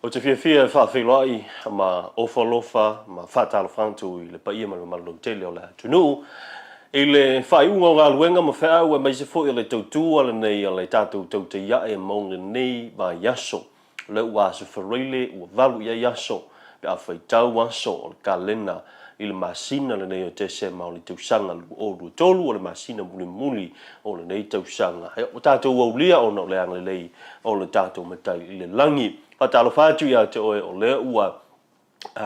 Ou te fiafia e faafeiloai ma ofo alofa ma faatalofa atu i le paia ma le mamalu lautele o le atunuu i le faaiuga o galuega ma feau aemaise foi o le tautua lenei a le tatou Tautai Ae mo lenei vaiaso. O lea ua Aso Faraile ua 8 i ai aso pe a faitau aso o le kalena i le masina lenei o Tesema o le tausaga 2023, o le masina mulimuli o lenei tausaga. Ua tatou aulia ona o le agalelei o le tatou Matai i le lagi. Faatalofa atu ia te oe o lea ua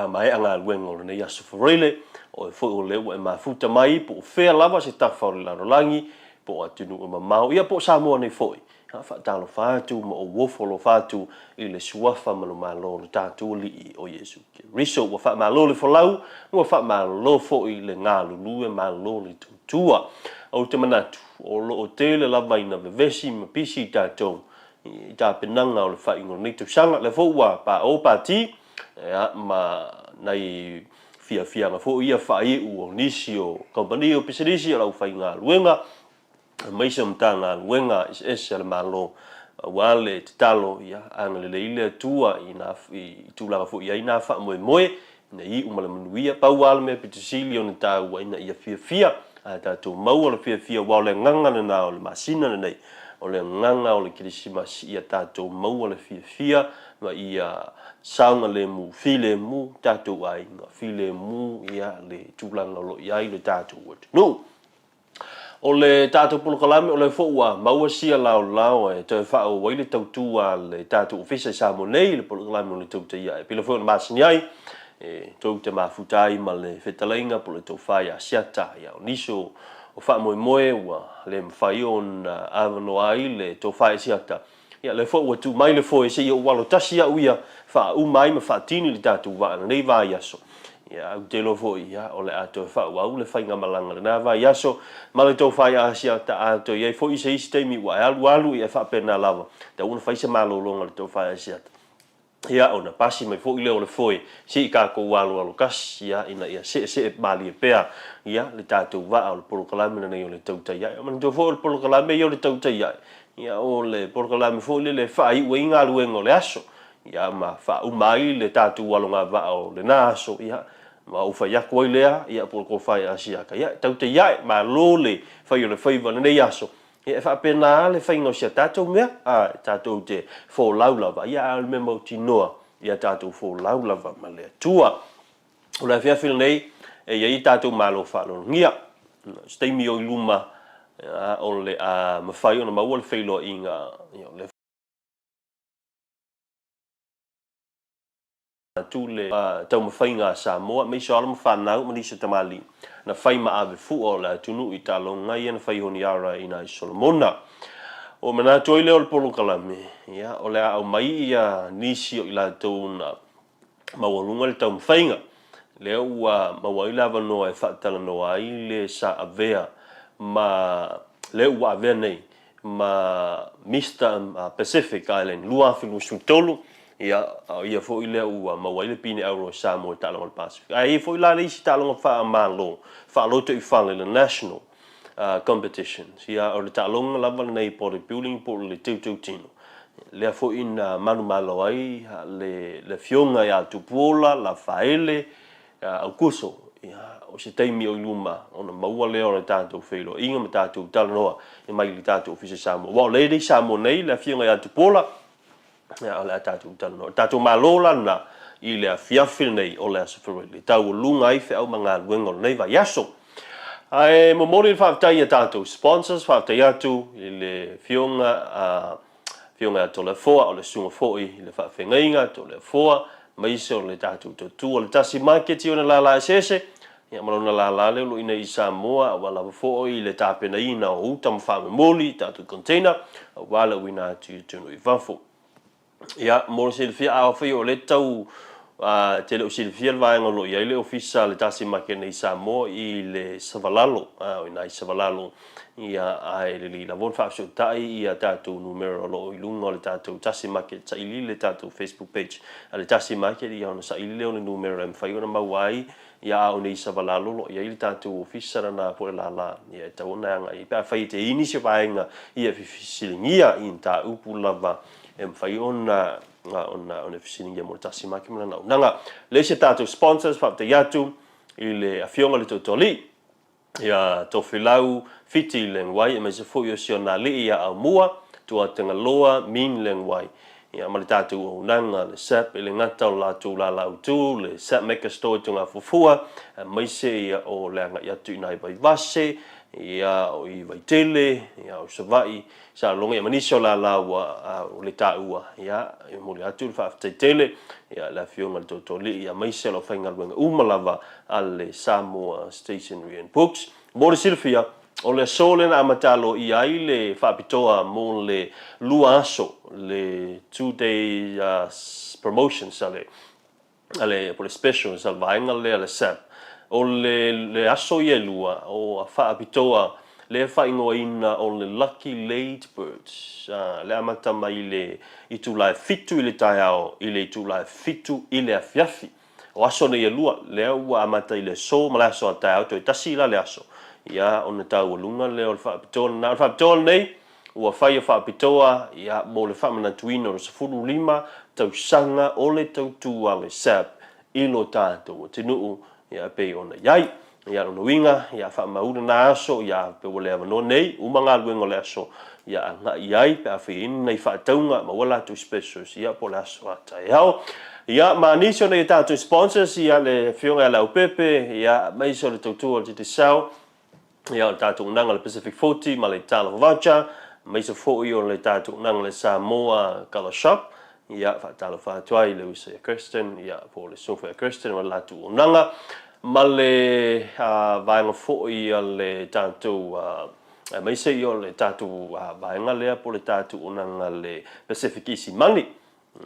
maea galuega o lenei Aso Faraile, o oe foi o lea ua e mafuta mai po o fea lava se tafa o le lalolagi, po o atunuu e mamao, ia po o Samoa nei foi. Faatalofa atu ma ou ofo alofa atu i le Suafa ma le Malo o le tatou Alii o Iesu Keriso. Ua faamalo le folau, ua faamalo foi le galulue, malo le tautua. Ou te manatu, o lo o tele lava ina vevesi ma pisi tatou i tapenaga o le faaiuga o lenei tausaga. O lea foi ua paʻo pati, ia, ma nai fiafiaga foi ia faaiu o nisi o kamupani o pisinisi o le aufaigaluega, aemaise o Matagaluega eseese a le Malo, aua le tatalo ia agalelei le Atua i nā i tulaga foi i ai nā faamoemoe ina ia iu ma le manuia. Pau lava le mea pito sili ona taua ina ia fiafia, a tatou maua le fiafia, aua o le agaga lena o le masina lenei, o le agaga o le Kerisimasi, ia tatou maua le fiafia ma ia saogalemu, filemu tatou aiga, filemu ia le tulaga o lo o i ai le tatou atunuu. O le tatou polokalame, o lea foi ua maua sia laolao e toe faaauau ai le tautua a le tatou Ofisa i Samoa nei i le polokalame o le Tautai Ae. Pei foi ona masani ai, e tou te mafuta ai ma le fetalaiga po o le tofa ia Asiata. Ia, o nisi o faamoemoe ua le mafai ona avanoa ai le tofa i Asiata. Ia, lea foi ua tuu mai le foe seia ou alo tasi au ia faauma ai ma faatini le tatou vaa i lenei vaiaso. Ia, ou te iloa foi, ia, o le a toe faaauau le faigamalaga i lena vaiaso ma le tofa ia Asiata a toe i ai foi se isi taimi ua e alualu, ia e faapena lava. Tatau ona fai se malologa i le tofa ia Asiata. Ia, ona pasi mai foi lea o le foe, se i tatou aloalo tasi, ia, ina ia seesee malie pea, ia, le tatou vaa o le polokalame lenei o le Tautai Ae. Manatua foi o le polokalame ia o le Tautai Ae, ia, o le polokalame foi lele e faaiu ai galuega o le aso, ia, ma faauma ai le tatou alogavaa o lena aso, ia, ma ou fai atu ai lea, ia, po o le tofa ia Asiata, ia, Tautai Ae, malo le fai o le faiva i lenei aso. Ia, e faapena lava le faiga o si a tatou mea, a, tatou te folau lava, ia, a o le mea mautinoa, ia tatou folau lava ma le Atua. O le afiafi lenei, e i ai tatou malo faaaloalogia. O se taimi o i luma, o le a mafai ona maua le feiloaiga, ia, o le atu le taumafaiga a Samoa, aemaise o alo ma fanau ma nisi o tamalii na fai ma ave fua o le atunuu i taaloga ia na fai i Honiara i nai Solomona. Ua manatu ai lea o le polokalame, ia, o le a aumai ia nisi o i latou na maualuga le taumafaiga, lea ua maua ai le avanoa e faatalanoa ai le sa avea ma le ua avea nei ma Mister Pacific Island 2023, ia, a o ia foi lea ua maua ai le pine auro e Samoa i taaloga o le Pasefika. Ae i ai foi la le isi taaloga faamalo, faalotoifale, le National Competitions. Ia, o le taaloga lava lenei body building po o le teuteutino, lea foi na manumalo ai le Afioga ia Tupuola Lafaele Aukuso, ia, o se taimi o i luma ona maua lea o le tatou feiloaiga ma tatou talanoa mai i le tatou Ofisa i Samoa. Aua o lea e le i Samoa nei le Afioga ia Tupuola, ia, o le a tatou talanoa. O le tatou malo la lena i le afiafi lenei o le Aso Faraile, e taualuga ai feau ma galuega o lenei vaiaso. Ae momoli le faafetai i a tatou sponsors, faafetai atu i le Afioga a Afioga ia Toleafoa, o le susuga foi i le faafeagaiga Toleafoa, aemaise o le tatou tautua le tasi maketi o ona lala eseese, ia ma lona lala lea o lo o i inei i Samoa, aua lava foi le tapenaina o uta ma faamomoli, tatou container, aua le auina atu i atunuu i fafo. Ia, mo le silafia, afai o lea tau te le o silafia le vaega o lo o i ai le ofisa a le Tasi Market nei i Samoa i le Savalalo, o i ina i Savalalo, ia, ae lelei lava ona faafesootai ia tatou numera o lo o i luga o le tatou Tasi Market, saili le tatou Facebook page a le Tasi Market, ia ona saili lea o le numera e mafai ona maua ai, ia, a o nei i Savalalo o lo o i ai le tatou ofisa lena po o le lala, ia, e tatau ona e agai i ai pe afai e te i ai nisi o vaega ia e fesiligia i mataupu lava e mafai ona. Ona fesiligia mo le tasi maki ma lana auaunaga. Le isi a tatou sponsors, faafetai atu i le Afioga i le Tootooalii ia Tofilau Fiti Leng Wai aemaise foi o si ona alii ia Aumua Tuatagaloa Min Leng Wai ia ma le tatou auaunaga le SAP e le gata o le latou lala autu le SAP Mega Store i Togafuafua aemaise ia o le agai atu i nai Vaivase ia o i Vaitele ia o Savaii Salelologa ia ma nisi o lala ua le taua ia e momoli atu le faafetai tele ia le Afioga i le Tootooalii aemaise o le aufaigaluega uma lava a le Samoa Stationery and Books. Mo le silafia, o le aso lea na amata aloaia ai le faapitoa mo le lua aso, le 2 day promotions a le po o le specials a le vaega lea a le SAP. O le aso ia e lua o faapitoa lea e faaigoaina o le Lucky Late Birds, le amata mai i le itula e 7 i le taeao i le itula e 7 i le afiafi. O aso nei e lua, lea ua amata i le aso ma le aso a taeao, toe tasi la le aso, ia ona taualuga lea o le faapitoa lena. O le faapitoa lenei, ua faia faapitoa ia mo le faamanatuina o le 15 tausaga o le tautu a le SAB i lo tatou atunuu ia e pei ona i ai. Ia lona uiga, ia faamau lena aso, ia pe ua le avanoa nei, uma galuega o le aso, ia agai i ai pe a fai ai ni nai faatauga, maua latou specials, ia po o le aso a taeao. Ia ma nisi o nai a tatou sponsors, ia le Afioga ia Leaupepe, ia aemaise o le tautua o le Digicel, ia o le tatou auaunaga o le Pacific 40 ma le Talofa Voucher, aemaise foi o le tatou auaunaga o le Samoa Colour Shop, ia faatalofa atu ai i le uso ia Kirsten, ia po o le susuga foi ia Kirsten ma le latou auaunaga, ma le vaega foi a le tatou aemaise o le tatou vaega lea po o le tatou auaunaga le Pacific Easy Money,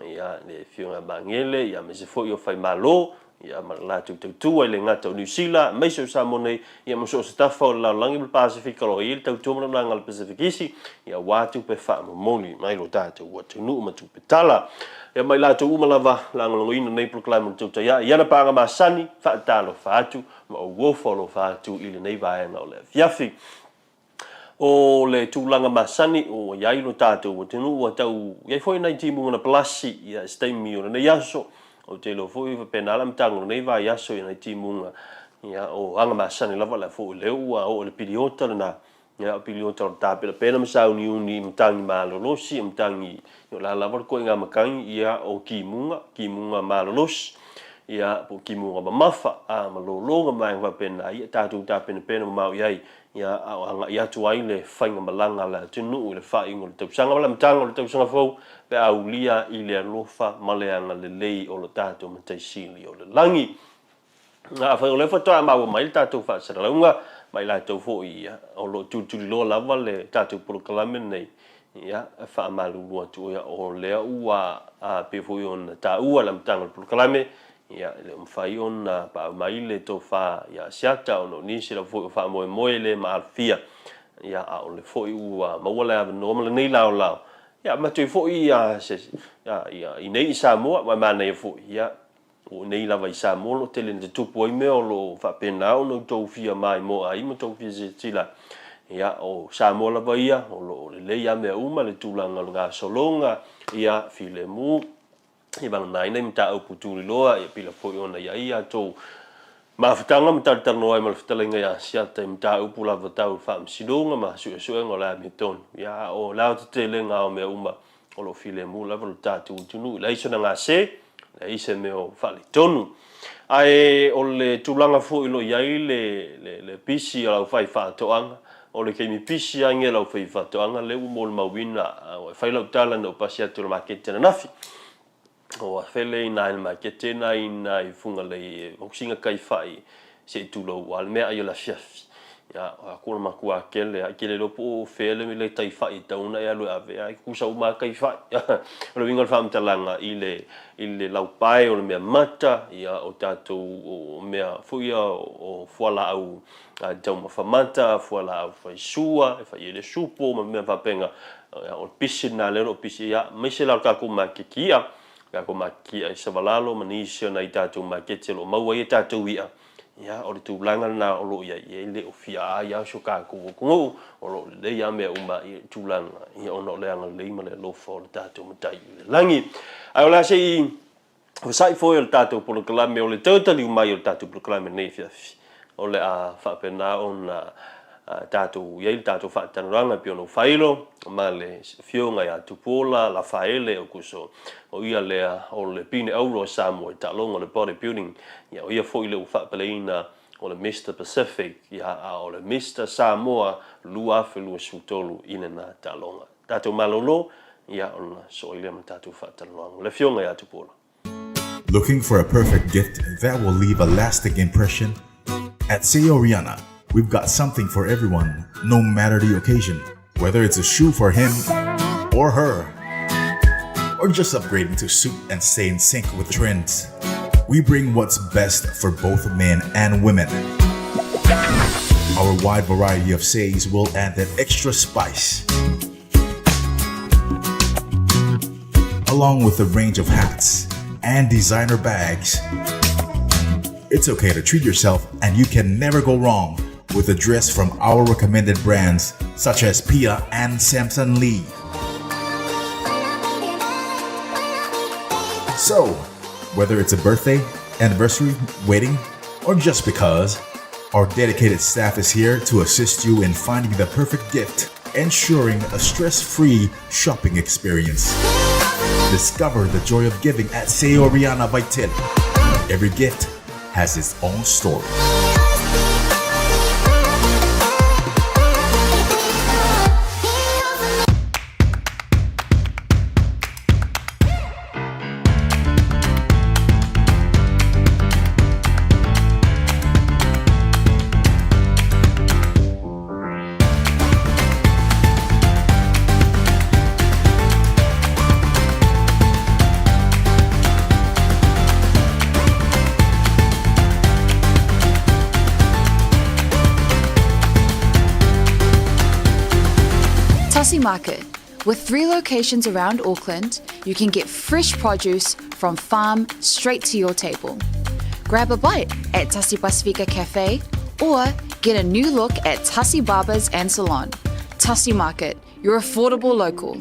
ia le Afioga ia Magele, ia aemaise foi o Faimalo, ia ma le latou tautua i le gata o Niu Sila, aemaise o Samoa nei, ia ma so o se tafa o le lalolagi ma le Pasefika o lo o i ai le tautua ma le auaunaga a le Pasefikisi, ia aua tupe faamomoli mai lo tatou atunuu ma tupe tala. Ia ma i latou uma lava lagolagoina nei polokalame o le Tautai Ae i ana paaga masani, faatalofa atu ma ou ofo alofa atu i lenei vaega o le afiafi. O le tulaga masani ua i ai lo tatou atunuu ua tau i ai foi nai timuga na palasi i se taimi o lenei aso. Ou te iloa foi e faapena le amataga o lenei vaiaso i nai timuga ia o aga masani lava la foi lea ua oo i le piliota lena. Ia o piliota o le tapenapena ma sauniuni i matagi malolosi, matagi o le a lava le koiga matagi ia o timuga, timuga malolosi. Ia po o timuga mamafa a ma lologa ma vaega faapena ia tatou tapenapena mamao i ai Ia, a o agai atu ai le faigamalaga a le atunuu i le faaiuga o le tausaga ma le amataga o le tausaga fou, pe a aulia i le alofa ma le agalelei o lo tatou Matai Sili o le lagi. Afai o lea faatoa maua mai le tatou faasalalauga ma i latou foi o lo o tulituliloa lava le tatou polokalame lenei, ia, e faamalulu atu, ia, o lea ua pei foi ona taua i le amataga o le polokalame, Ia, e le o mafai ona paau mai le tofa ia Asiata ona o nisi lava foi o faamoemoe le maalofia. Ia, a o lea foi ua maua le avanoa ma lenei laolao, ia, avatu ai foi ia se, ia, ia, i nei i Samoa, aua e manaia foi, ia, o nei lava i Samoa o lo o tele ina tutupu ai mea o lo o faapena ona outou fia maimoa ai ma outou fia silasila ai. Ia, o Samoa lava ia, o lo o lelei lava mea uma, le tulaga o le gasologa, ia, filemu, i vagana ai nai mataupu tuliloa, ia pila foi ona i ai a outou mafutaga ma talatalanoa ai ma le fetalaiga ia Asiata i mataupu lava tau le faamasinoga ma suesuega o le amiotonu. Ia, a o le aotetelega o mea uma o lo o filemu lava lo tatou atunuu, e leai sona gase, leai se mea o faaletonu. Ae o le tulaga foi o lo o i ai le, le, le pisi o le aufaifaatoaga, o le taimi pisi lava lenei o le aufaifaatoaga lea ua molimauina, e fai lau tala na ou pasi atu i le maketi ananafi, ua fele i ina i le maketi lena i ina i Fugalei e hoksina kai fai se i tulou aua le meaai o le afiafi. Ia, o aku o le matua kele lava, e te le iloa po o fea le tai fai e tatau ona e alu e ave, ae tutusa uma lava tai fai. O le uiga o le faamatalaga i le, i le laupae o le mea mata, ia, o tatou o mea foi ia o fualaau taumafa mata, fualaau faisua, e fai ai le supo ma mea faapena. O le pisi lena lea o lo o pisi, ia, aemaise la o le tatou maketi i'a, tatou maketi i'a i Savalalo ma nisi o nai tatou maketi o lo o maua ai a tatou i'a. Ia, o le tulaga lena o lo o i ai, e le o fia ai lava si o tatou atunuu, o lo o lelei lava mea uma i tulaga, ia, ona o le agalelei ma le alofa o le tatou Matai i le lagi. Ae o le a se i vasai foi o le tatou polokalame, o le toe taliu mai o le tatou polokalame nei afiafi, o le a faapena ona tatou i ai le tatou faatalanoaga e pei ona ou failo ma le Afioga ia Tupuola Lafaele Aukuso, o ia lea o le pine auro a Samoa i taaloga o le Body Building, ia o ia foi le ua faapeleiina o le Mister Pacific, ia a o le Mister Samoa 2023 i lena taaloga. Tatou malolo, ia ona soo ai lea ma tatou faatalanoaga ma le Afioga ia Tupuola. Looking for a perfect gift that will leave a lasting impression? At Seoriana, we've got something for everyone, no matter the occasion. Whether it's a shoe for him or her, or just upgrading to suit and stay in sync with trends. We bring what's best for both men and women. Our wide variety of says will add that extra spice. Along with a range of hats and designer bags. It's okay to treat yourself, and you can never go wrong with a dress from our recommended brands such as Pia and Samson Lee. So, whether it's a birthday, anniversary, wedding, or just because, our dedicated staff is here to assist you in finding the perfect gift, ensuring a stress free shopping experience. Discover the joy of giving at Seoriana Vital. Every gift has its own story. Tassie Market. With three locations around Auckland, you can get fresh produce from farm straight to your table. Grab a bite at Tassie Pasifika Cafe or get a new look at Tassie Barbers and Salon. Tassie Market, your affordable local.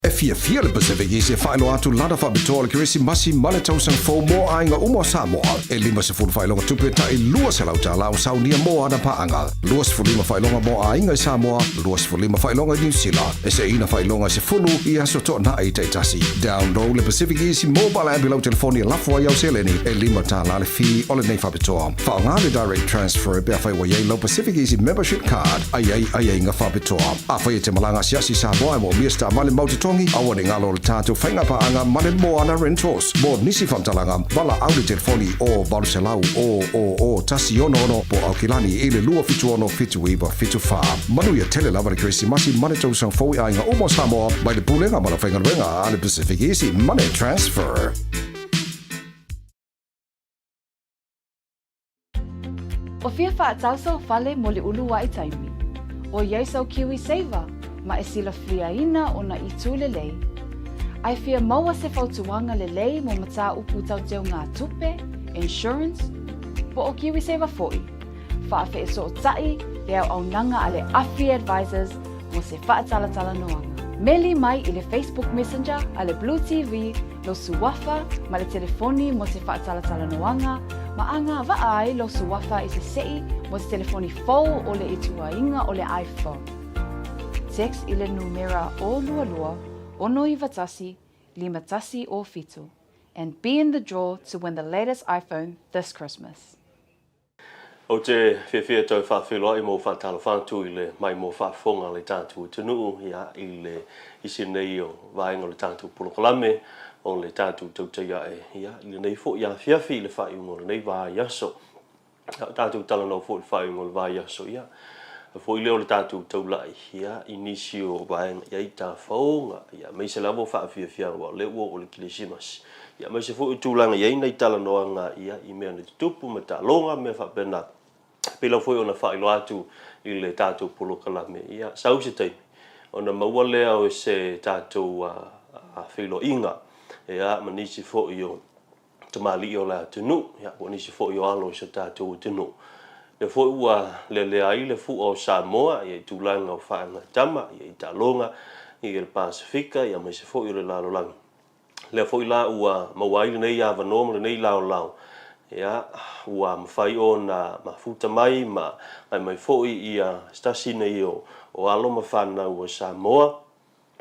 E fiafia le Pacific Easy e faailoa atu lana faapitoa o le Kerisimasi ma le tausaga fou mo aiga uma o Samoa. E 50 faailoga tupe tai $200 o saunia mo ana paaga, 25 faailoga mo aiga i Samoa, 25 faailoga i Niu Sila. E seina faailoga e 10 i aso toanai taitasi. Download le Pacific Easy mobile app i lau telefoni e lafo ai au seleni e $5 le fee o lenei faapitoa. Faaaoga le direct transfer pe afai ua i ai lau Pacific Easy membership card a i ai aiaiga faapitoa. Afai e te malaga asiasi i Samoa e moomia se taavale mau totogi, aua ne i galo le tatou faiga paaga ma le Moana Rentals. Mo nisi faamatalaga, valaau le telefoni o 800 000 166 po o Aukilani i le 276 7974. Manuia tele lava le Kerisimasi ma le tausaga fou i aiga uma o Samoa mai le Pulega ma le Aufaigaluega a le Pacific Easy Money Transfer. O fia faatau sau fale mo le uluai taimi. O iai sau kiwi saver ma e silafiaina ona itu lelei. Ae fia maua se fautuaga lelei mo mataupu tau teuga tupe, insurance, po o kiwi saver foi. Faafeesootai le auaunaga a le Afi Advisors mo se faatalatalanoaga. Meli mai i le Facebook Messenger a le Blue TV lou suafa ma le telefoni mo se faatalatalanoaga ma agavaa ai lou suafa i se seʻi mo se telefoni fou o le ituaiga o le iPhone. Text i le numera 022 691 5107 and be in the draw to win the latest iPhone this Christmas. Ou te fiafia tau faafeiloai ma ou faatalofa atu i le maimoa faafofoga a le tatou atunuu ia i le isi nei o vaega o le tatou polokalame o le tatou tautai ae ia i lenei foi afiafi i le faaiuga o lenei vaiaso. Ia o tatou talanoa foi i le faaiuga o le vaiaso ia. Foi lea o le tatou taulai, ia, i nisi o vaega i ai tafaoga, ia, aemaise lava o faafiafiaga, aua o lea ua oo i le Kerisimasi, ia, aemaise foi o tulaga i ai nai talanoaga, ia, i mea na tutupu ma taaloga ma mea faapena. E pei lava foi ona faailoa atu i le tatou polokalame, ia, sau se taimi ona maua lea o se tatou feiloaiga, ia, ma nisi foi o tamalii o le atunuu, ia, po o nisi foi o alo o si o tatou atunuu. Lea foi ua lealea ai le fua o Samoa ia, i tulaga o faaagatama ia, i taaloga i le Pasefika ia, aemaise foi o le lalolagi. Lea foi la ua maua ai lenei avanoa ma lenei laolao, ia, ua mafai ona mafuta mai ma agai mai foi ia se tasi nei o alo ma fanau a Samoa,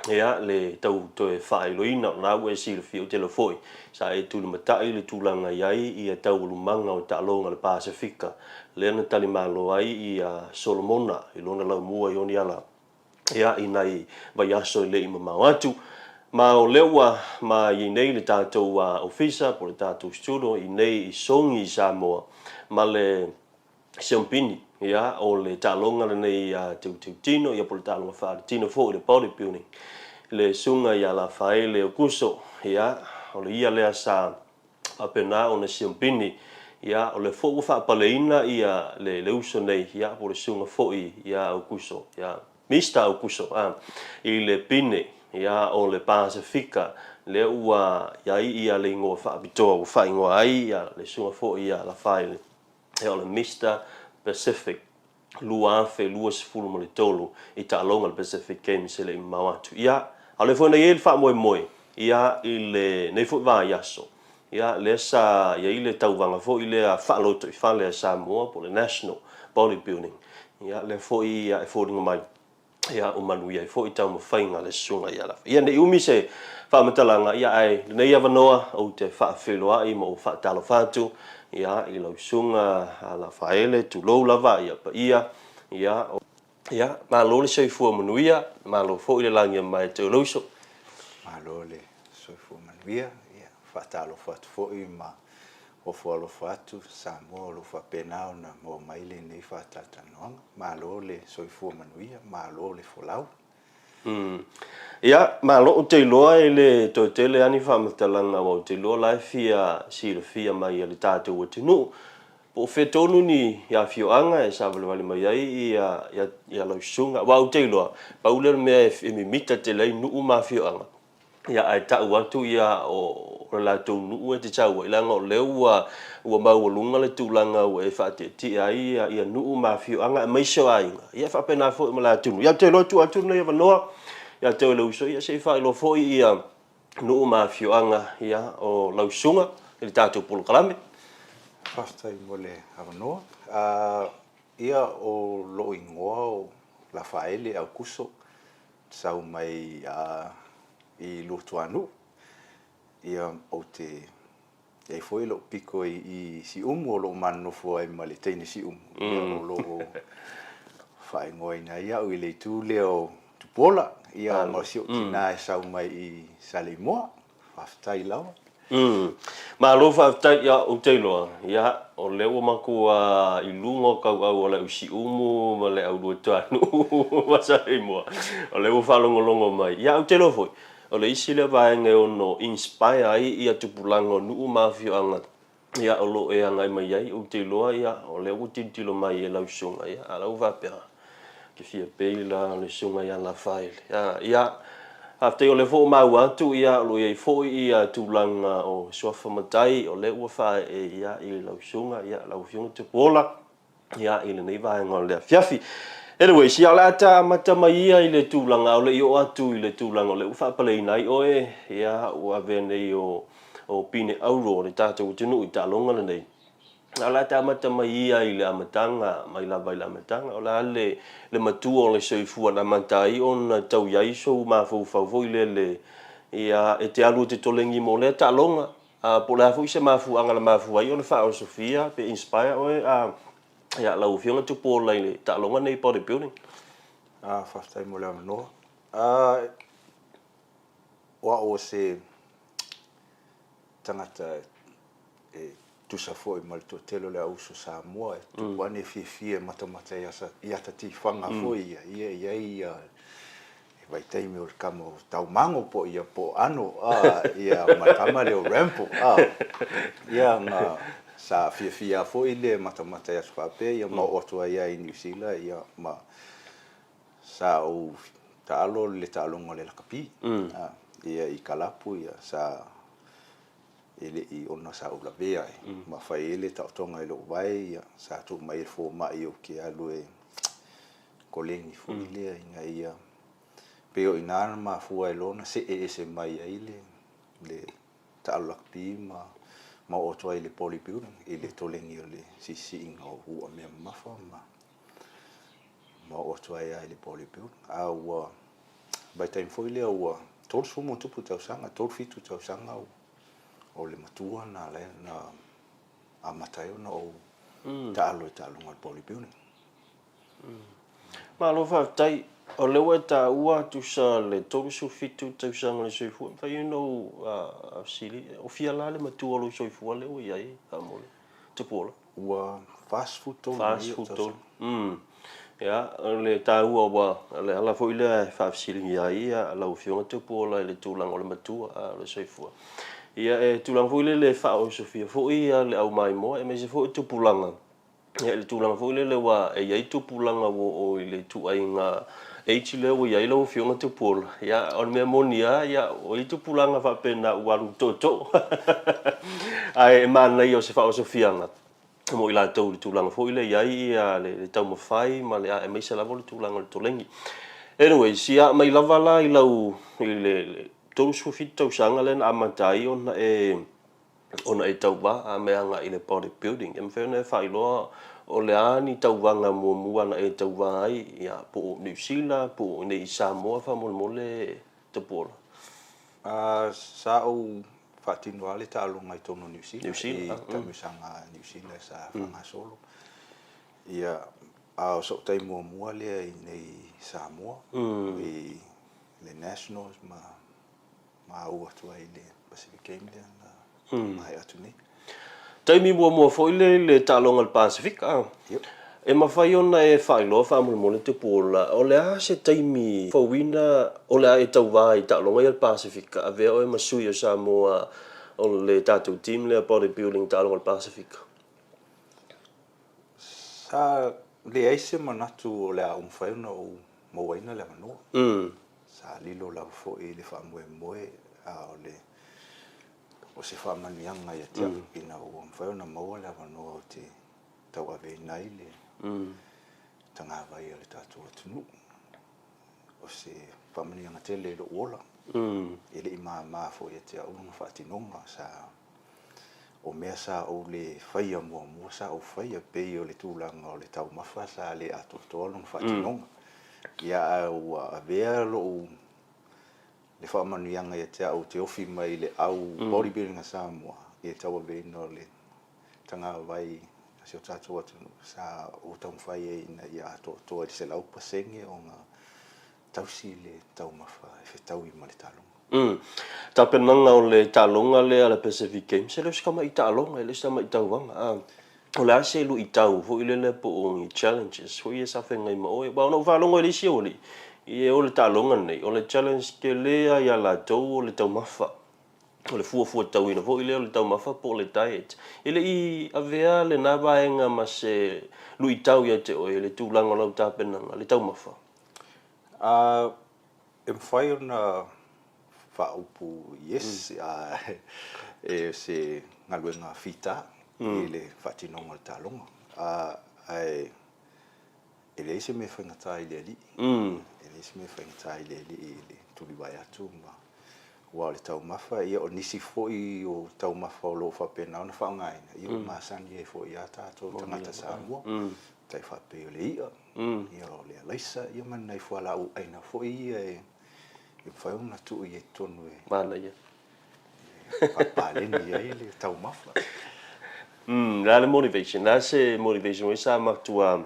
Ia, le tau toe faailoina, o lena ua e silafia, ou te iloa foi, sa e tulimatai i le tulaga i ai ia taualumaga o taaloga a le Pasefika, lea na talimalo ai ia Solomona i lona laumua i Honiara, ia, i nai vaiaso e le i mamao atu. Ma o lea ua ma i ai nei le tatou ofisa po o le tatou studio i inei i Sogi i Samoa, ma le Siompini, ia, o le taaloga lenei a Teuteutino, ia po o le taaloga faaletino foi, le body building, le susuga ia Lafaele Okuso, ia, o le ia lea sa faapena ona siompini, ia, o lea foi ua faapaleina ia le, le uso nei, ia, po o le susuga foi ia Okuso, ia, Mister Okuso, a, i le pine, ia, o le Pasefika, lea ua i ai ia le igoa faapitoa ua faaigoa ai ia le susuga foi ia Lafaele. Ia o le Mister Pacific 2023 i taaloga le Pacific Games e le i mamao atu. Ia, a o lea foi na i ai le faamoemoe, ia, i lenei foi vaiaso, ia, lea sa i ai le tauvaga foi lea faalotoifale a Samoa po o le National Bodybuilding. Ia, lea foi e foliga mai ia ua manuia ai foi taumafaiga a le Susuga ia Lafa. Ia ne i umi se faamatalaga, ia ae lenei avanoa ou te faafeiloai ma ou faatalofa atu ia i lau Susuga Lafaele, tulou lava ia paia, ia ia malo le soifua manuia, malo foi le lagia mai e Toelauso. Malo le soifua manuia, ia faatalofa atu foi ma ofo alofa atu Samoa o lo o faapena ona maua mai lenei faatalatalanoaga. Malo le soifua manuia, malo le folau. Ia, malo, ou te iloa e le toe tele lava ni faamatalaga aua ou te iloa o la e fia silafia mai e le tatou atunuu po o fea tonu ni afioaga e savalivali mai ai ia lau susuga. Aua ou te iloa, pau lea o le mea e mimita tele ai nuu ma afioaga, Ia, ae tau atu ia o le latou nuu e te sau ai, leaga o lea ua ua maualuga le tulaga ua e faatietie ai ia nuu ma afioaga aemaise o aiga, ia e faapena foi ma le atunuu. Ia ou te iloa e tuu atu lenei avanoa ia te oe le uso, ia se i faailoa foi ia nuu ma afioaga ia o lau susuga i le tatou polokalame. Faafetai mo le avanoa. Ia o lou igoa o Lafaele Aukuso Sau mai i Luatuanuu, ia ou te i ai foi lou piko i Siumu o lo o ma nonofo ai ma le teine Siumu, ia o lo o faaigoaina ai au i le itu lea o Tupuola, ia ma si ou tina e sau mai i Saleimoa. Faafetai lava. Malo faafetai, ia ou te iloa, ia o lea ua matua i luga o tauau o le au Siumu ma le au Luatuanuu ma Saleimoa, o lea ua faalogologo mai. Ia ou te iloa foi, o le isi lea vaega e ono inspire ai ia tupulaga o nuu ma afioaga ia o lo o e agai mai ai, ou te iloa ia o lea ua tilotilo mai e lau susuga, ia a o la ua faapea, ou te fia pei la le susuga ia Lafaele. Ia, faafetai o lea foi ua maua atu ia o lo o i ai foi ia tulaga o suafa matai o lea ua faaee ia i lau susuga ia lau Afioga Tupuola. ia i lenei vaega o le afiafi. Anyways, ia o le a ta amata mai ia i le tulaga, a o le i oo atu i le tulaga o lea ua faapaleina ai oe, ia ua avea nei o, o pine auro o le tatou atunuu i taaloga lenei. A o le a ta amata mai ia i le amataga, mai lava i le amataga, o le a le, le matua o le soifua na amata ai ona tau i ai sou mafaufau foi lele, ia e te alu e te tolegi mo lea taaloga, A, po o le a foi se mafuaaga na mafua ai ona faaosofia pe inspire oe a, ia, lau Afioga Tupuola i le taaloga lenei body building? A, faafetai mo le avanoa. A, o au o se tagata e Tusa foi ma le toatele o le au uso Samoa e tupu ane e fiafia e matamata i ata tifaga foi ia, ia e i ai ia le vaitaimi o le kama o Taumago po o ia po o Ano a, ia ma le kama lea o Rambo a. Ia na sa fiafia foi le matamata i aso faapea ia ma oo atu ai lava i Niu Sila ia ma sa ou taalo le taaloga o le lakapi a, ia i kalapu ia sa e le i ona sa ou lavea ai ma fai ai le taotoga i lou vae, ia, sa tuu mai e le fomai ou te alu e koleni foi lea ina ia pei o i ina na mafua ai loa ona see ese mai ai le le taalo lakapi ma ma oo atu ai i le body building i le toleni o le siisiiga o uamea mamafa ma ma oo atu ai lava i le body building. A ua vaitaimi foi lea ua 30 ma tupu tausaga, 37 tausaga o le matua na ala ai ona amata ai ona ou taalo i taaloga o le body building. Malo faafetai. O lea ua e taua tusa le 37 tausaga o le soifua, e mafai ona ou fesili, o fia la le matua o lou soifua lea ua i ai faamolemole? Tupuola. Ua 43 mai ou tausaga. 43. Ia, o le taua ua, o le ala foi lea e faafesiligia ai lau Afioga Tupuola i le tulaga o le matua o le soifua. Ia, e tulaga foi lele e faaosofia foi le au maimoa aemaise foi tupulaga, ia i le tulaga foi lele aua e i ai tupulaga ua oo i le ituaiga age lea ua i ai lau Afioga Tupuola, ia o le mea moni lava, ia o i ai tupulaga faapena ua alu tootoo. Ae manaia o se faaosofiaga mo i latou i le tulaga foi lea e i ai ia le taumafai ma le aemaise lava o le tulaga o le toleni. Anyways, ia mai lava la i lau i le 37 tausaga lea na amata ai ona e ona e tauva a me agai i le body building. E mafai ona e faailoa o le a ni tauvaga muamua na e tauva ai, ia, po o Niu Sila, po o inei i Samoa faamolemole Tupuola? Sa ou faatino lava le taaloga i totonu o Niu Sila, i taamilosaga a Niu Sila sa faagasolo. Ia, a o sou taimi muamua lea i inei i Samoa, i le Nationals ma maua atu ai i le Pacific Game lea na maea atu nei. Taimi muamua foi lea i le taaloga o le Pasefika a? Yep. E mafai ona e faailoa faamolemole Tupuola, o le a se taimi fouina o le a e tauva ai i taaloga ia o le Pasefika, avea oe ma sui o Samoa o le tatou team lea body building taaloga o le Pasefika? Sa leai se manatu o le a ou mafai ona ou mauaina le avanoa. Sa lilo lava foi le faamoemoe a o le o se faamanuiaga ia te au ina ua mafai ona maua le avanoa ou te tauaveina ai le tagavai a le tatou atunuu. O se faamanuiaga tele i lou ola. E le i mama foi ia te au lona faatinoga. Sa o mea sa ou le faia muamua sa ou faia, pei o le tulaga o le taumafa sa le atoatoa lona faatinoga. Ia ae ua avea lou le faamanuiaga ia te au ou te ofi mai i le au bodybuilding a Samoa i le tauaveina o le tagavai a si o tatou atunuu sa ou taumafai ai ina ia atoatoa i le 100% ona tausi le taumafa e fetaui ma le taaloga. Umm. Tapenaga o le taaloga lea a le Pacific Games, e le o se tama'i taaloga, e le o se tama'i tauvaga. A o le a se luitau foi lele po o ni challenges foi ia sa feagai ma oe? Aua na ou faalogo i le isi aualii, e o le taaloga lenei, o le challenge tele lava ia latou o le taumafa. O le fuafuatauina foi lea o le taumafa po o le diet. E le i avea lena vaega ma se luitau ia te oe i le tulaga o lau tapenaga, le taumafa? A E mafai ona faaupu yes e se galuega fita i le faatinoga o le taaloga, ae e leai se mea faigata i le Alii, e leai se mea faigata i le Alii i le tulivae atu ma aua o le taumafa, ia o nisi foi o taumafa o lo o faapena ona faaaogaina, ia ua masani ai foi ia tatou tagata Samoa, tai faapei o le i'a, ia o le alaisa, ia ma ni nai fualaau aina foi ia e mafai ona tuu i ai totonu e Manaia. faapaleni ai le taumafa. O le a le motivation? O le a se motivation foi sa matua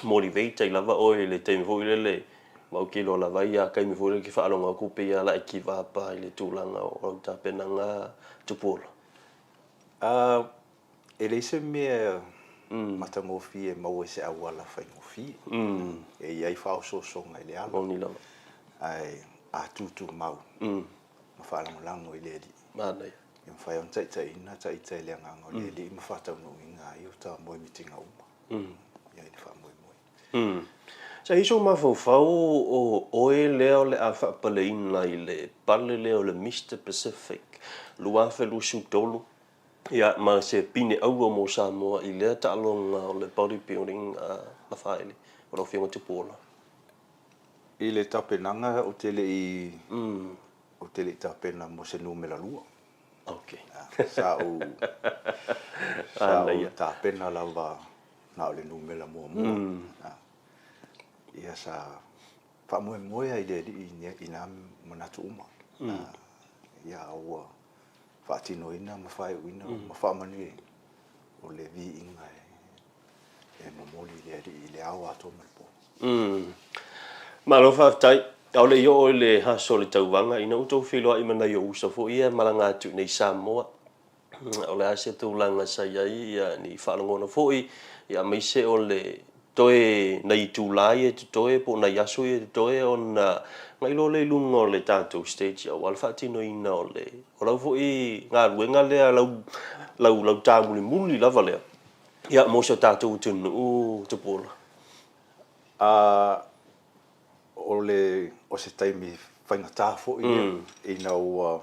motivate ai lava oe i le taimi foi lele, ma ou te iloa lava ia taimi foi lele e te faalogo atu pei lava la e give up i le tulaga o lau tapenaga tupuola? E leai se mea matagofie e maua i se auala faigofie. E i ai faaosoosoga i le ala. Moni lava. Ae a tutumau ma faalagolago i le Alii. Manaia. E mafai ona taitaiina ita e le Agaga o le Alii ma faataunuuina ai o ta moemitiga uma i le faamoemoe. Sa i ai sou mafaufau o oe lea o le a faapaleina i le pale lea o le Mister Pacific 2023, ia ma se pine auro mo Samoa i lea taaloga o le bodybuilding a Lafaele, o lau Afioga Tupuola? I le tapenaga ou te le i ou te le i tapena mo se numera lua. Okay. Sa ou sa ou tapena lava na o le numera muamua. Ia sa faamoemoe lava i le Alii i na manatu uma. Ia ua faatinoina ma faaiuina ma faamanuiaina o le viiga e momoli i le Alii i le ao atoa ma le po. Malo faafetai. A o le i oo i le aso o le tauvaga, ina ua outou feiloai ma nai ou uso foi ia e malaga atu i inei i Samoa, o le a se tulaga sa i ai ni faalogona foi, aemaise o le toe nai itula ia e totoe po o nai aso ia e totoe ona agai loa lea i luga o le tatou stage aua le faatinoina o le o lau foi galuega lea lau lau lau tamulimuli lava lea ia mo si o tatou atunuu Tupuola. A o le o se taimi faigata foi lea ina ua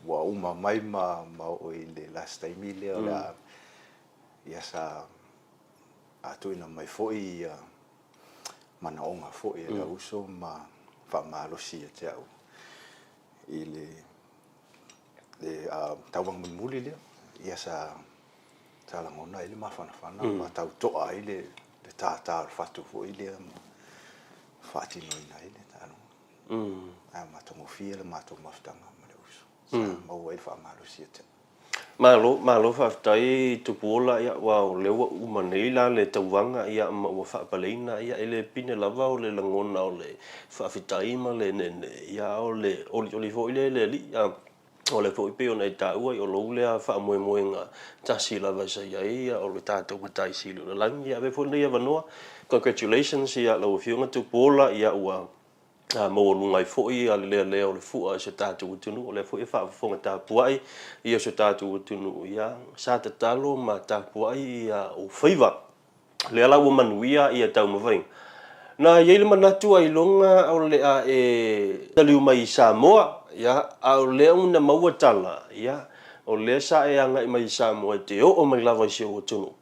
ua uma mai ma ma oo i le last taimi lea o le a ia sa a tuuina mai foi ia manaoga foi e lau uso ma faamalosi ia te au i le le tauvaga mulimuli lea, ia sa sa lagona ai le mafanafana ma tau toa ai le le tātā o le fatu foi lea ma faatinoina ai le taaloga. Ae matagofie le matou mafutaga ma le uso sa maua ai le faamalosi ia te au. Malo, malo faafetai Tupuola, ia aua o lea ua uma nei la le tauvaga ia ma ua faapaleina, ia e le pine lava o le lagona o le faafetai ma le neenee, ia a o le olioli foi lea i le Alii, a o lea foi pei ona e taua, o lou lea faamoemoega tasi lava sa i ai, ia o le tatou Matai Sili o le Lagi. Ia avea foi lenei avanoa, congratulations ia lau Afioga Tupuola, ia ua maualuga ai foi le lealea o le fua i si o tatou atunuu, o lea foi e faafofoga tapuai ia si o tatou atunuu, ia sa tatalo ma tapuai ia ou faiva. O lea la ua manuia ia taumafaiga. Na i ai le manatu ailoga o le a e taliu mai i Samoa, ia, a o lea ua na maua tala, ia, o lea sa e agai mai i Samoa e te oo mai lava i si ou atunuu.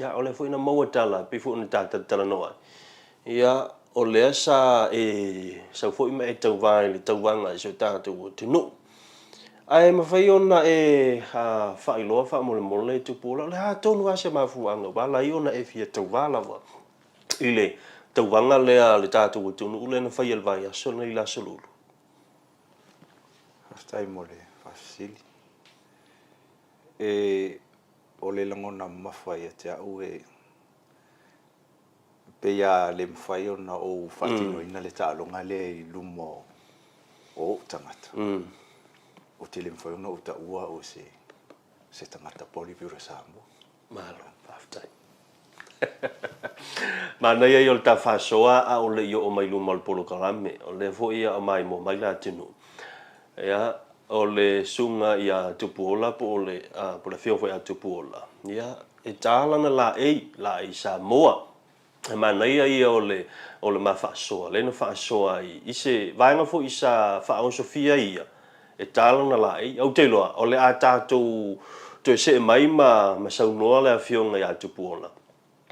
Ia, o lea foi na maua tala, e pei foi ona ta talatalanoa ai, ia, o lea sa e sau foi ma e tauva i le tauvaga i si o tatou atunuu. Ae mafai ona e faailoa faamolemole Tupuola, o le a tonu lava se mafuaaga ua ala ai ona e fia tauva lava i le tauvaga lea a le tatou atunuu lea na faia i le vaiaso lenei i le Aso Lulu? Faafetai mo le faafesili. E O le lagona mamafa ia te au e pei lava le mafai ona ou faatinoina le taaloga lea i luma o ou tagata. Ou te le mafai ona ou taua au o se tagata bodybuilder Samoa. Malo, faafetai. Manaia ia o le ta faasoa a o le i oo mai luma o le polokalame, o lea foi a o maimoa mai le atunuu. Ia, o le susuga ia Tupuola po o le, po o le afioga foi ia Tupuola, ia, e ta lana laei, laei Samoa. E manaia ia o le, o le ma faasoa, lea na faasoa ai i se vaega foi sa faaosofia ai ia, e ta lana laei. Ou te iloa, o le a tatou toe see mai ma, ma saunoa le afioga ia Tupuola,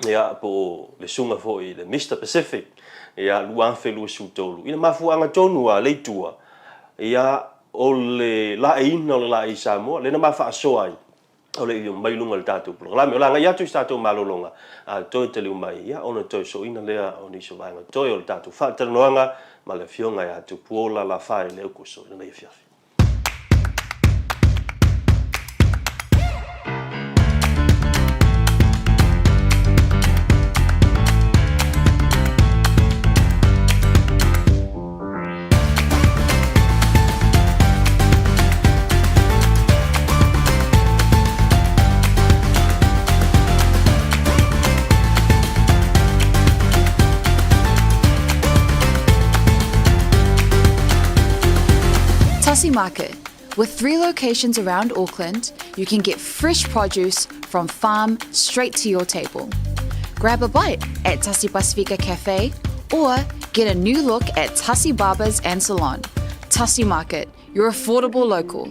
ia, po o le susuga foi i le Mister Pacific, ia, 2023, i le mafuaaga tonu lava lea i tua, ia, o le laeiina o le laei Samoa, lea na ma faasoa ai, o le mai luga o le tatou polokalame. O le agai atu i se tatou malologa, a toe taliu mai, ia, ona toe soina lea o nisi o vaega toe o le tatou faatalanoaga ma le Afioga ia Tupuola Lafaele Aukuso i lenei afiafi. Tassie Market. With three locations around Auckland, you can get fresh produce from farm straight to your table. Grab a bite at Tassie Pasifika Cafe or get a new look at Tassie Barbers and Salon. Tassie Market, your affordable local.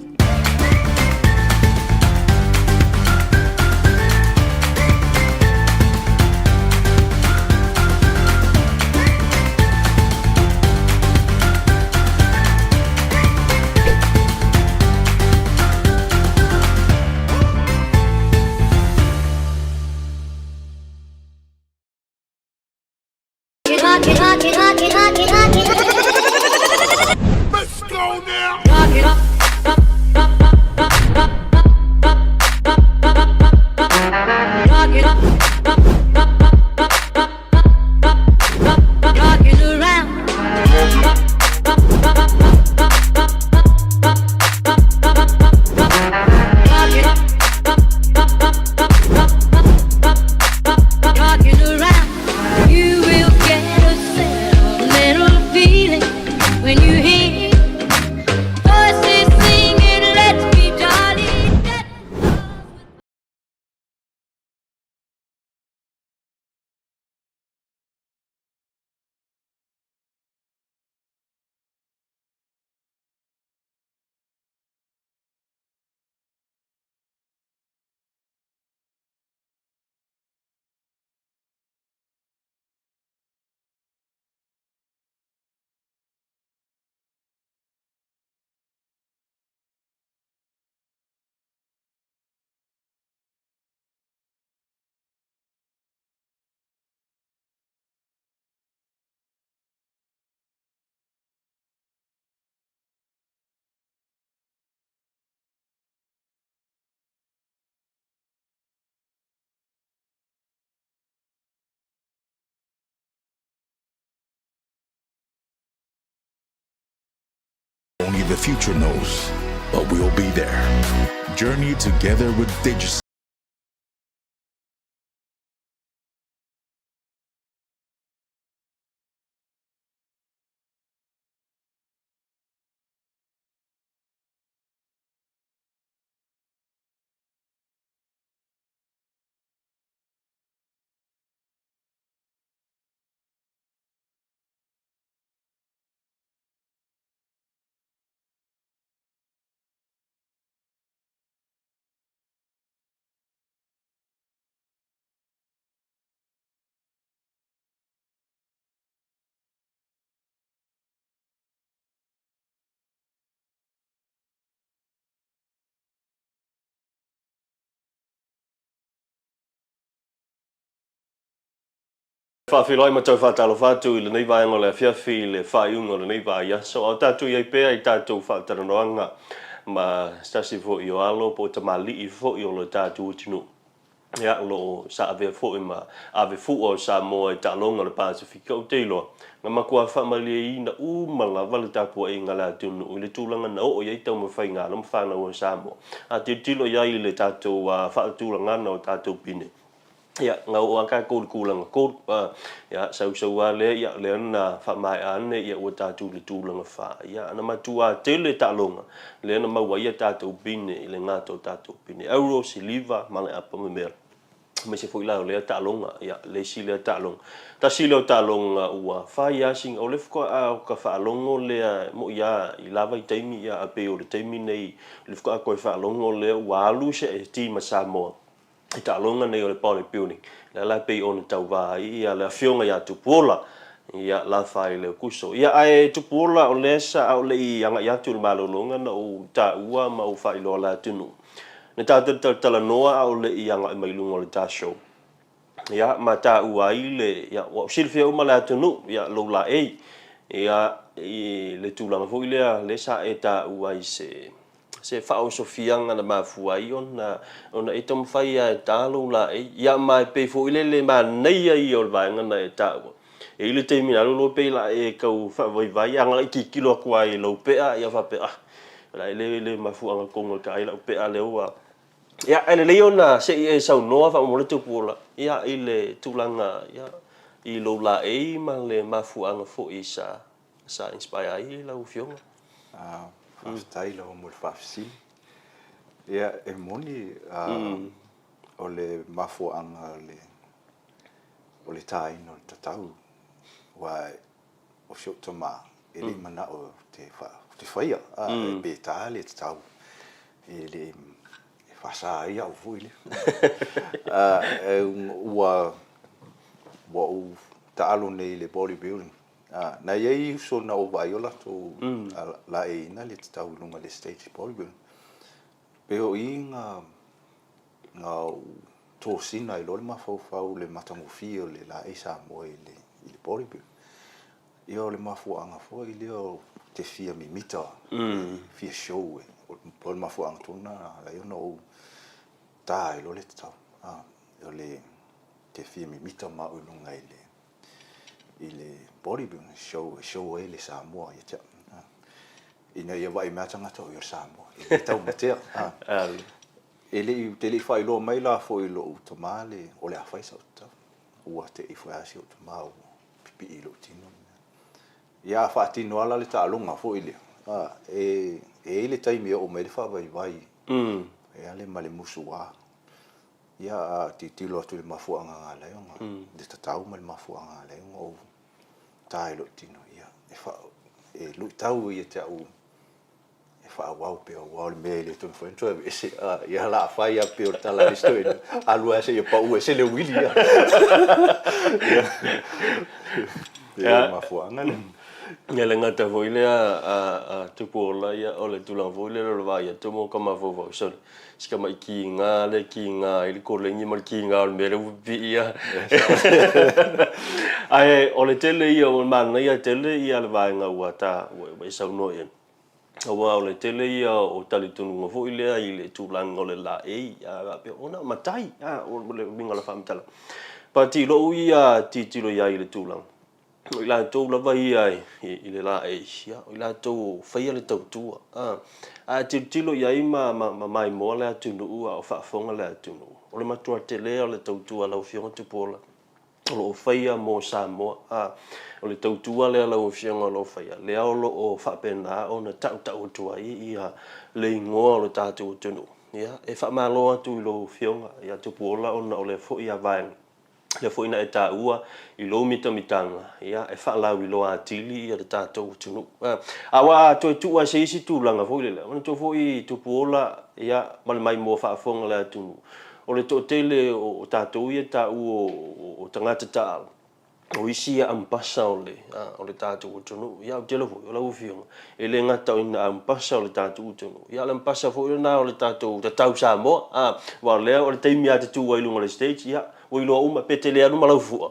Only the future knows, but we'll be there. Journey together with Digicel. Faafeiloai ma tau faatalofa atu i lenei vaega o le afiafi i le faaiuga o lenei vaiaso. A o tatou i ai pea i tatou faatalanoaga ma se tasi foi o alo po o tamalii foi o lo tatou atunuu. Ia, o lo o sa avea foi ma ave fua o Samoa i taaloga o le Pasefika, ou te iloa, na matua faamalieina uma lava le tapuaiga a le atunuu i le tulaga na oo i ai taumafaiga a alo ma fanau a Samoa. A tilotilo i ai i le tatou faatulagaga o tatou pine, Ia, na oo lava tatou i le tulaga 3, ia, sau sau lava lea, ia, lea na faamaea ane, ia, ua tatou i le tulaga 4. Ia, na matua tele taaloga lea na maua ai a tatou pine i le gata o tatou pine auro, siliva ma le apa memea. Aemaise foi la o lea taaloga, ia, le isi lea taaloga. Tasi lea o taaloga ua fai lava sina, o lea faatoa ou ta faalogo lea, e moni lava i la vaitaimi, ia, ae pei o le taimi nei, o lea faatoa toe faalogo lea ua alu se team a Samoa i taaloga nei o le body building, lea la e pei ona tauva ai ia le afioga ia Tupuola, ia Lafaele Kuso. Ia ae Tupuola o lea sa a o le i agai atu i le malologa na ou taua ma ou faailoa le atunuu. Na tatou talatalanoa a o le i agai mai luga o le ta show. Ia ma taua ai le, ia ua ou silafia uma le atunuu, ia lou laei, ia i le tulaga foi lea, lea sa e taua i se se faaosofiaga na mafua ai ona ona e taumafai lava e ta lou laei. Ia ma e pei foi lele manaia ia o le vaega na e taua. E i ai le taimi na alu loa pei la e tau faavaivai a na o le tilotilo atu lava i lou pea ia faapea, ah, o le a le le mafuaaga tonu e ta ai lau pea lea ua. Ia ae lelei ona se i e saunoa faamolemole Tupuola ia i le tulaga ia i lou laei ma le mafuaaga foi sa sa inspire ai lau afioga. Faafetai lava mo le faafesili. Ia, e moni, o le mafuaaga o le tāina o le tatau, aua o si ou tama, e le i manao ou te faia, pe tā le tatau, e le e faasa ai au foi lea. Ua ou taalo nei i le bodybuilding. Na i ai uso na ou vaai o latou laeiina le tatau i luga o le stage bodybuilding. Pei o i na ou tosina ai loa le mafaufau i le matagofie o le laei Samoa i le bodybuilding. Ia o le mafuaaga foi lea ou te fia mimita, fia show, o le mafuaaga tonu lena na ala ai ona ou ta ai loa le tatau. O le te fia mimita ma au i luga i le i le bodybuilding show e show ai le Samoa ia te au. Ina ia vaai mai tagata o ia o le Samoa, e le taumatea. E le i, ou te le i faailoa mai la foi i lou tama le, o le a fai sau tatau. Ua te i foi lava si ou tama ua pipii i lou tino. Ia a faatino lava la le taaloga foi lea, e i ai le taimi e oo mai ai le faavaivai, e ale ma le musuā. Ia, a tilotilo atu i le mafuaaga na ala ai ona, le tatau ma le mafuaaga na ala ai ona ou ta i lou tino, ia, e faa, e luitau ia te au e faaauau pea, aua o le mea e le toe mafai ona toe aveese. A, ia, o le a fai lava pei o le tala a le isi toeaina, alu lava seia pau ese le uili. Ia, ia, ia, le mafuaaga lea. Ia le gata foi lea a Tupuola, ia, o le tulaga foi lea o le vaai atu ma ka mafaufau, sole, si tamai kiga lea e kiga ai le koleni ma le kiga o le mea lea ua pipii lava. Ae o le tele ia, o le manaia tele ia le vaega ua ta, ua e saunoa i ai, aua o le tele ia o talitonuga foi lea i le tulaga o le laei, a faapea, ona o matai, a, o le uiga o le faamatalaga. But i lou ia tilotilo i ai i le tulaga, O i latou lava ia i le laei, ia, o i latou o faia le tautua. A a tilotilo i ai ma maimoa le atunuu a o faafofoga le atunuu, o le matua tele o le tautua a lau Afioga Tupuola o lo o faia mo Samoa. A, o le tautua lea a lau Afioga o lo o faia, lea o lo o faapena ona tautau atu ai ia le igoa o le tatou atunuu. Ia, e faamalo atu i lau Afioga ia Tupuola ona o lea foi vaega lea foi na e taua i lou mitamitaga, ia, e faalauiloa atili ia le tatou atunuu. A ua toe tuu lava i se isi tulaga foi lele, manatua foi Tupuola, ia, ma le maimoa faafofoga a le atunuu, o le toatele o tatou ia e taua o tagata taaalo, o isi ia ampasa o le, o le tatou atunuu. Ia, ou te iloa foi, o lau Afioga, e le gata o ina ampasa o le tatou atunuu, ia, o le ampasa foi lena o le tatou tatau Samoa, a, aua o lea o le taimi lava e te tu ai i luga o le stage, ia, Ua iloa uma, pe te le alu ma lau fua,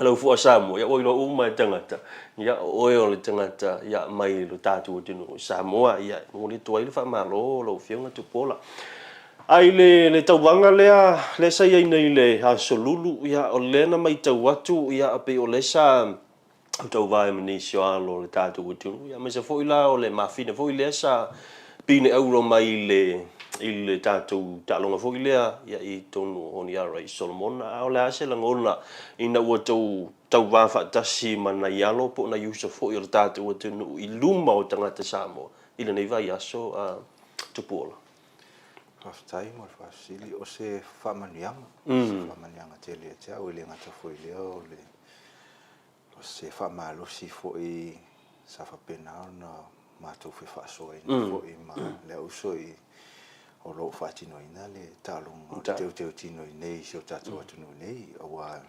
lau fua Samoa, ia ua iloa uma e tagata, ia o oe o le tagata ia mai lo tatou atunuu i Samoa, ia e momoli atu ai le faamalo lau Afioga Tupuola. A i le, le tauvaga lea, lea sa i ai nei i le Aso Lulu, ia o lea na matau atu, ia pei o lea sa tauva ai ma nisi o alo o le tatou atunuu, aemaise foi la o le mafina foi lea sa pine auro mai i le i le tatou taaloga foi lea ia i totonu o Honiara i Solomona. A o le a se lagona ina ua tou tauva faatasi ma nai alo po o nai uso foi o le tatou atunuu i luma o tagata Samoa i lenei vaiaso a Tupuola? Faafetai mo le faafesili. O se faamanuiaga, o se faamanuiaga tele ia te au, e le gata foi i lea o le O se faamalosi foi sa faapena ona matou fefaasoaina foi ma le au uso i o lo o faatinoina le taaloga o le teuteutino i inei i si o tatou atunuu nei, aua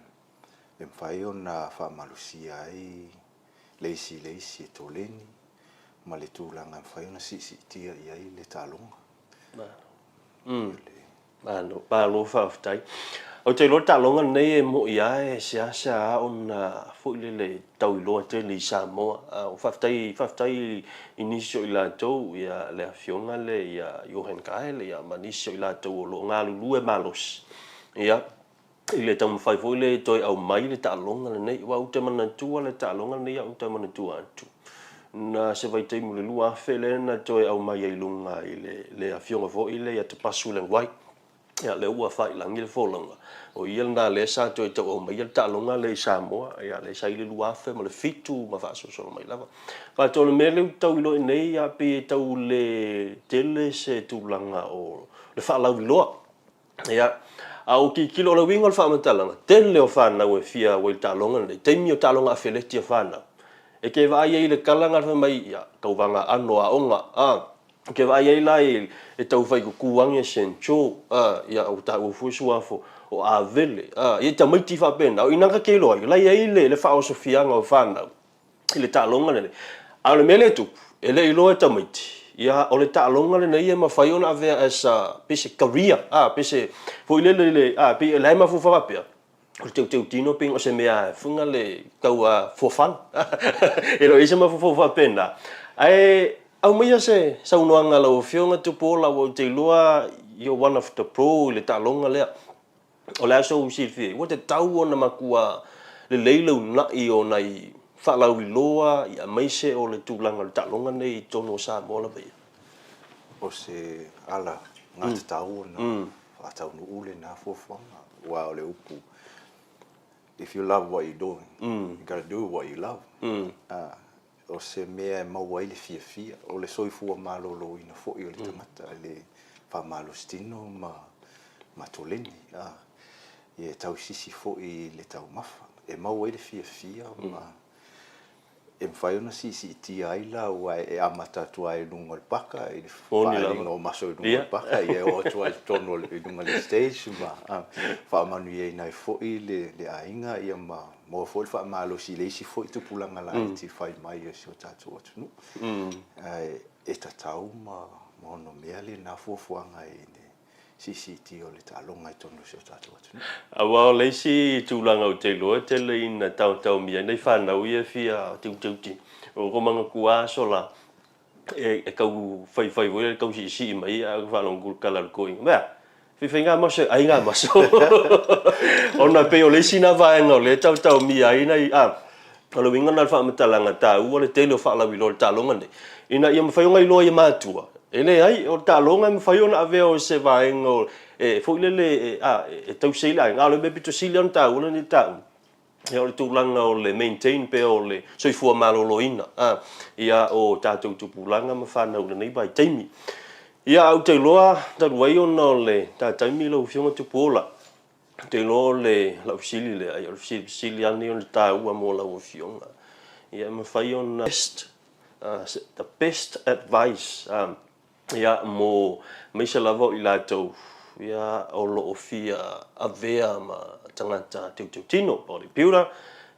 e mafai ona faamalosia ai le isi i le isi e toleni ma le tulaga e mafai ona siisiitia i ai le taaloga. Malo, malo faafetai. Ou te iloa le taaloga lenei e mo'i lava e seasea lava ona foi lele tau iloa tele i Samoa. Faafetai, faafetai i nisi o i latou, ia le afioga lea ia Johan Geil ia ma nisi o i latou o lo o galulue malosi, ia, i le taumafai foi lea e toe aumai le taaloga lenei. Aua ou te manatua le taaloga lenei au ou te manatua atu, na se vaitaimi o le 2000 lea na toe aumai ai i luga i le afioga foi lea ia Tapasu Lewai. Ia, lea ua faailagi le folauga, o ia lena lea sa toe tau aumaia le taaloga lea i Samoa, ia, lea sa i le 2007 ma faasolosolo mai lava. But o le mea lea ou te tau iloa i nei, ia, pei e tau le tele se tulaga o le faalauiloa. Ia, a ou tilotilo, o le uiga o le faamatalaga, tele o fanau e fia auai i le taaloga lenei, taimi o taaloga afeleti a fanau. E te vaai ai i le tala na fai mai, ia, tauvaga aano aoga, a. Ou te vaai ai la e tau fai tutu ane Sencho, a, ia, ua taua foi suafo o Avele, a, ia tamaiti faapena, o i ina ta te iloa ai, o la e i ai le faaosofiaga o fanau i le taaloga lenei. A o le mea lea e tupu, e le i iloa e tamaiti, ia, o le taaloga lenei e mafai ona avea as a, pe se career, a, pe se, foi lele i le, a, pei o la e mafaufau faapea, o le teuteutino pei o se mea fuga le tau for fun. E le o i ai se mafaufau faapena. Ae aumaia se saunoaga a lau Afioga Tupuola aua ou te iloa you're one of the pro i le taaloga lea. O le a sou silafia ai? Ua tatau ona matua lelei le uunai o nai faalauiloa aemaise o le tulaga o le taaloga lenei i totonu o Samoa lava ia. O se ala gatatau ona faataunuu lena fuafuaga aua o le upu, if you love what you doing, you gotta do what you love. O se mea e maua ai le fiafia, o le soifua maloloina foi o le tagata i le faamalositino ma toleni. Ia e tausisi foi i le taumafa, e maua ai le fiafia ma E mafai ona siisiitia ai la aua e amata atu lava i luga o le paka i le faaaliga o maso i luga o le paka, ia e oo atu lava i totonu i luga o le stage ma faamanuiaina ai foi le aiga ia ma maua foi le faamalosi i le isi foi tupulaga laiti fai mai o si o tatou atunuu. Ae e tatau ma onomea lena fuafuaga i le siisiitia o le taaloga i totonu o si o tatou atunuu. Aua o le isi tulaga ou te iloa e tele ina taotaomia ai nai fanau ia e fia teuteuti, ua ou manatua aso la, e tau faifai foi lea e tau siisii mai ae ou faalogo atu i le tala a le toeaina, mea, faifai gamaso e ai gamaso. Ona e pei o le isi lena vaega o lea e taotaomia ai nai, a, o le uiga lena o le faamatalaga taua le tele o faalauiloa o le taaloga lenei, ina ia mafai ona iloa e matua, e leai, o le taaloga e mafai ona avea o se vaega o, e foi lele, e, a, e tausi ai le aiga. A o le mea pito sili lava ona taua lenei taua, ia o le tulaga o le maintain pea o le soifua maloloina, a, ia o tatou tupulaga ma fanau i lenei vaitaimi. Ia, ae ou te iloa talu ai ona o le ta taimi lau Afioga Tupuola, Ou te iloa o le lau fesili lea, ia o le fesili sili lava lenei ona taua mo lau Afioga. Ia e mafai ona best, the best advice ia mo aemaise lava o i latou ia o lo o fia avea ma tagata teuteutino, body builder,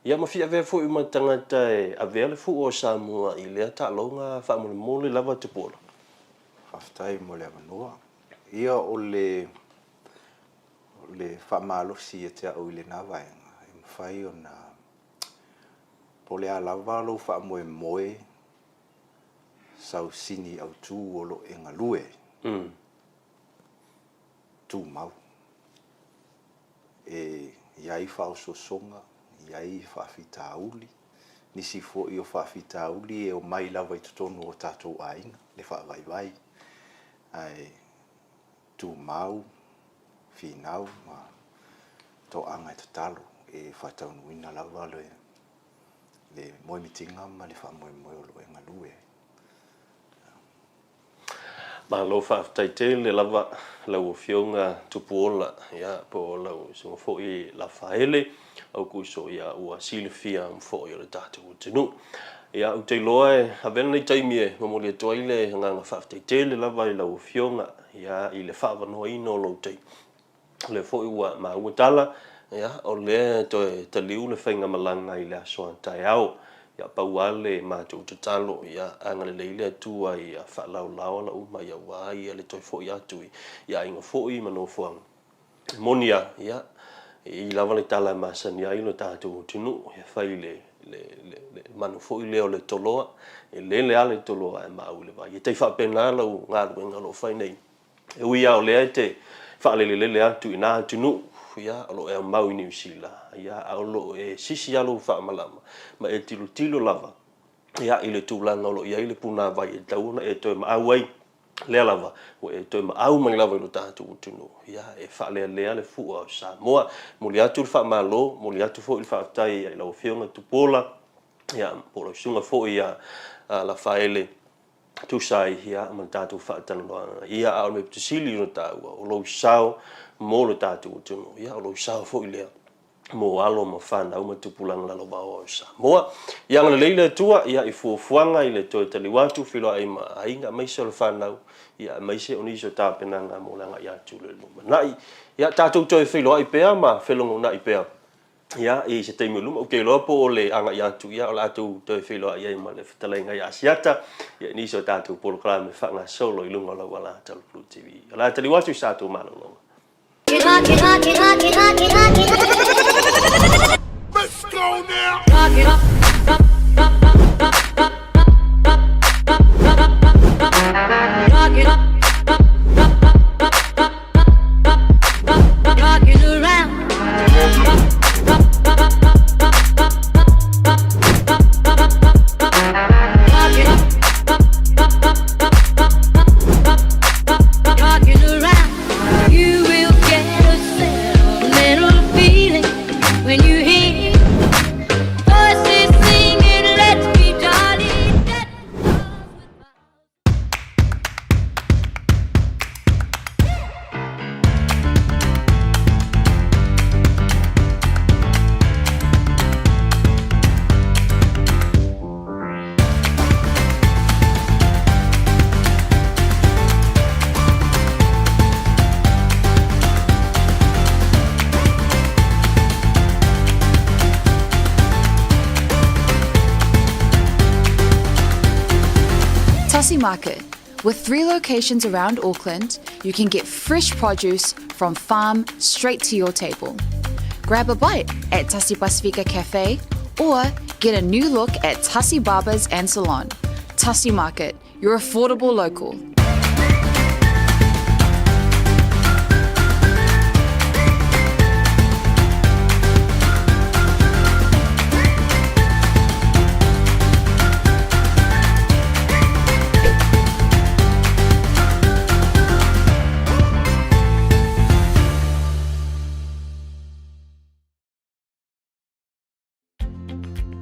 ia ma fia avea foi ma tagata e avea le fua o Samoa i lea taaloga faamolemole lava Tupuola. Faafetai mo le avanoa. Ia o le O le faamalosi ia te au i lena vaega, e mafai ona, po o le a lava lou faamoemoe sau sini autu o lo o e galue ai, tumau. E i ai faaosoosoga, e i ai faafitauli, nisi foi o faafitauli e omai lava i totonu o tatou aiga, le faavaivai, ae tumau, finau ma toaga e tatalo e faataunuuina lava le moemitiga ma le faamoemoe o lo o e galue ai. Malo faafetai tele lava lau Afioga Tupuola, ia po o lau Susuga foi Lafaele Aukuso, ia ua silafia foi o le tatou atunuu. Ia ou te iloa e avea lenei taimi e momoli atu ai le agaga faafetai tele lava i lau Afioga ia i le faaavanoaina o lou taimi. O lea foi ua maua tala, ia o lea e toe taliu le faigamalaga i le aso a taeao. Ia pau lava le matou tatalo, ia agalelei le Atua ia faalaolao ala uma ia aua ia le toe foi atu i aiga foi ma nofoaga. E moni lava, ia, e i lava le tala e masani ai lo tatou atunuu, e fai le, le, le, le manu foi lea o le toloa, e lele lava le toloa ae maau i le vai. E tai faapena lau galuega o lo o fai nei. E ui lava o lea e te faalelelele atu i na atunuu, ia, o lo o e aumau i Niu Sila, ia, a o lo o e sisi lava lou faamalama ma e tilotilo lava, ia, i le tulaga o lo o i ai le punavai e tatau ona e toe maau ai. Lea lava, ua e toe maau mai lava i lo tatou atunuu, ia, e faalealea le fua o Samoa. Momoli atu le faamalo, momoli atu foi le faafetai i lau Afioga Tupuola, ia, po o lau Susuga foi ia Lafaele, tusa ai ia ma le tatou faatalanoaga. Ia, a o le mea pito sili ona taua, o lou sao mo lo tatou atunuu, ia, o lou sao foi lea mo alo ma fanau ma tupulaga lalovaoa o Samoa. Ia agalelei le Atua ia i fuafuaga i le toe taliu atu, feiloai ma aiga aemaise o le fanau, ia aemaise o nisi o tapenaga mo le agai atu i le lumanai. Ia tatou toe feiloai pea ma felogonai pea ia i se taimi o luma. Ou te iloa po o le agai atu ia o le a tou toe feiloai ai ma le fetalaiga ia Asiata ia i nisi o tatou polokalame faagasolo i luga o lau alata o le Blue TV. O le a taliu atu i sa tou malologa. Let's go now! Tassie Market. With three locations around Auckland, you can get fresh produce from farm straight to your table. Grab a bite at Tassie Pasifika Cafe or get a new look at Tassie Barbers and Salon. Tassie Market, your affordable local.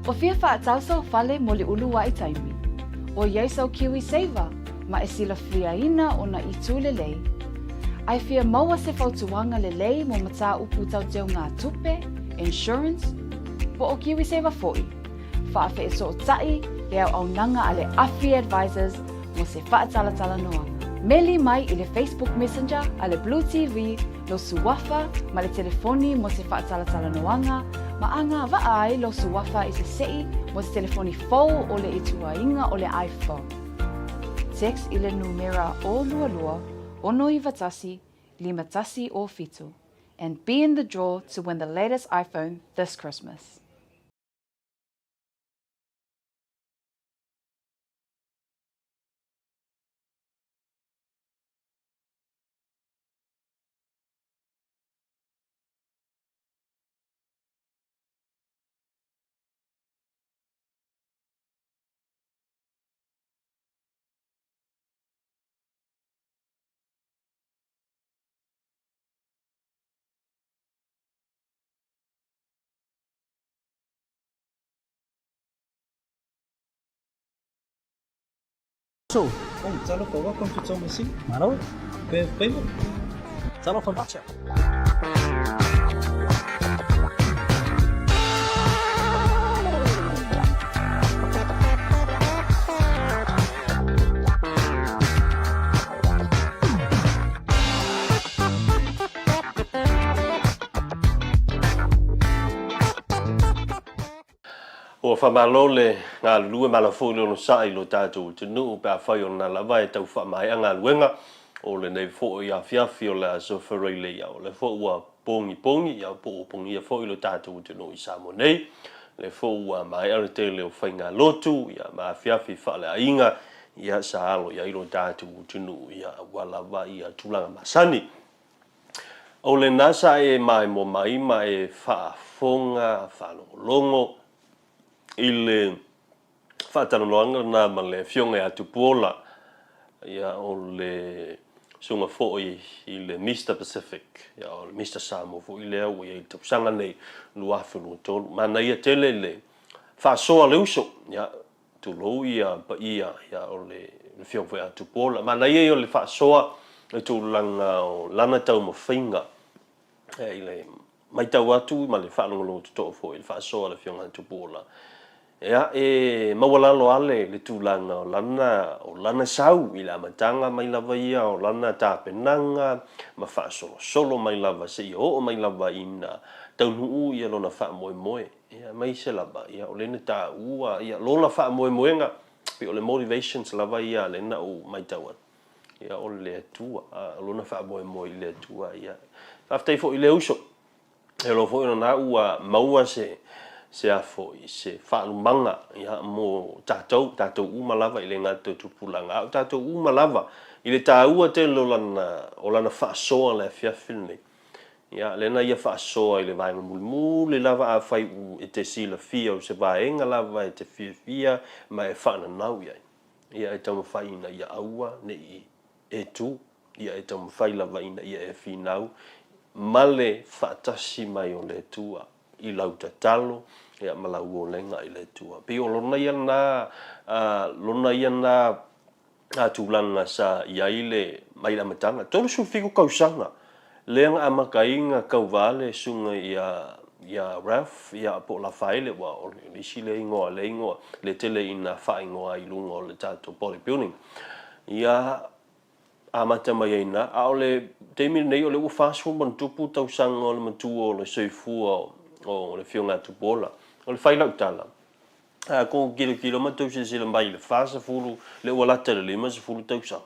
Ua fia faatau fale mo le uluai taimi. ʻOiai sau KiwiSaver ma e silafiaina o na itu lelei. A e fia maua se fautuaga lelei mo mataupu tau teugatupe, insurance, po o KiwiSaver foʻi, faafeesootaʻi le auaunaga a le Afi Advisors mo se faatalatalanoaga. Meli mai i le Facebook Messenger a le Blue TV lou suafa ma le telefoni mo se faatalatalanoaga ma agavaa ai lou suafa i se seʻi mo se telefoni fou o le ituaiga o le iPhone. Text i le numera 022 691 5107 and be in the draw to win the latest iPhone this Christmas. So, oh, talofa, welcome to Tomasina. Malo. Pema. Talofa macha. Ua faamalo le galulue ma foi le onosai i lo tatou atunuu pe afai o lena lava e tau faamaea galuega o lenei foi afiafi o le Aso Faraile. O lea foi ua pogipogi po ua pogia foi lo tatou atunuu i Samoa nei. O lea foi ua maea le tele o faigalotu ma afiafi faaleaiga sa alo i ai lo tatou atunuu aua lava tulaga masani. O lena sa e maimoa mai ma e faafofoga faalogologo i le faatalanoaga lena ma le Afioga ia Tupuola. Ia, o le susuga foi i le Mister Pacific, ia, o le Mister Samoa foi lea ua i ai i le tausaga nei 2023. Manaia tele le faasoa a le uso, ia, tulou ia paia, ia, o le Afioga foi ia Tupuola. Manaia ia o le faasoa i le tulaga o lana taumafaiga i le matau atu ma le faalogologo totoa foi i le faasoa a le Afioga ia Tupuola, ia, e maualalo lava le tulaga o lana, o lana sau i le amataga mai lava ia o lana tapenaga ma faasolosolo mai lava seia oo mai lava ina taunuu ia lona faamoemoe, ia, aemaise lava, ia, o lea na taua ia lona faamoemoega, pei o le motivations lava ia lea na ou matau atu. Ia, o le Atua, a o lona faamoemoe i le Atua, ia. Faafetai foi i le uso, e alofa foi ona ua maua se, se a foi, se faalumaga, ia, mo tatou, tatou uma lava, e le gata i tupulaga, a o tatou uma lava, i le taua tele o lana, o lana faasoa i le afiafi lenei. Ia, lea na ia faasoa i le vaega mulimuli lava, afai e te silafia o se vaega lava e te fiafia ma e faananau i ai. Ia e taumafai ina ia aua ne i e tu, ia e taumafai lava ina ia e finau ma le faatasi mai o le Atua i lau tatalo ia ma lau olega i le Atua. E pei o lona ia lena, lona ia lena tulaga sa i ai le, mai le amataga. 37 tausaga Lea na amata ai na tauva le susuga ia ia Ralph ia po o Lafaele aua o le isi lea igoa lea igoa lea tele ina faaigoa ai i luga o le tatou body building. Ia amata mai ai ina, a o le taimi lenei o lea ua 40 ma ona tupu tausaga o le matua o le soifua o le Afioga ia Tupuola. O le fai lau tala, a tou tilotilo ma tou silasila mai i le 40 lea ua lata i le 50 tausaga,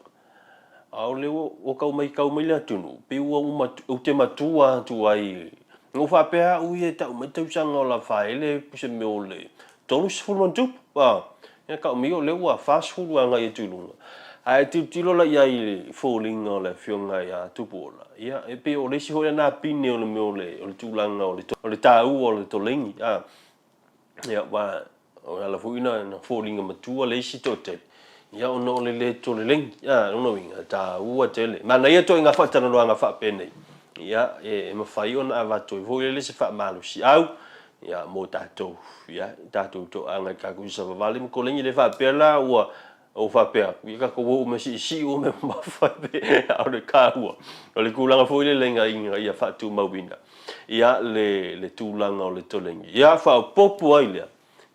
a o lea ua tau matau mai le atunuu, pei ua uma, ou te matua atu ai, na ou faapea au ia e tau mai tausaga o Lafaele se mea o le 30 ma ona tupu, a, ia tau mai o lea ua 40 agai atu i luga. Ae tilotilo la i ai i foliga o le Afioga ia Tupuola, ia e pei o le isi foi lena pine o le mea o le tulaga o le taua o le toleni, a. Ia, aua o le ala foi na foliga matua le isi toatele, ia ona o le lē tolelegi. A, lona uiga, e taua tele. Manaia ituaiga faatalanoaga faapenei, ia, e mafai ona avatu ai foi lele se faamalosiau, ia, mo tatou, ia, tatou toaga i tatou savavali ma kolegi. E le faapea la ua ou faapea atu, ia tatou o uma e siisii uma e mamafa ai, a o le taua, o le tulaga foi lele ina ia faatumauina ia le le tulaga o le toleni. Ia faaopoopo ai lea,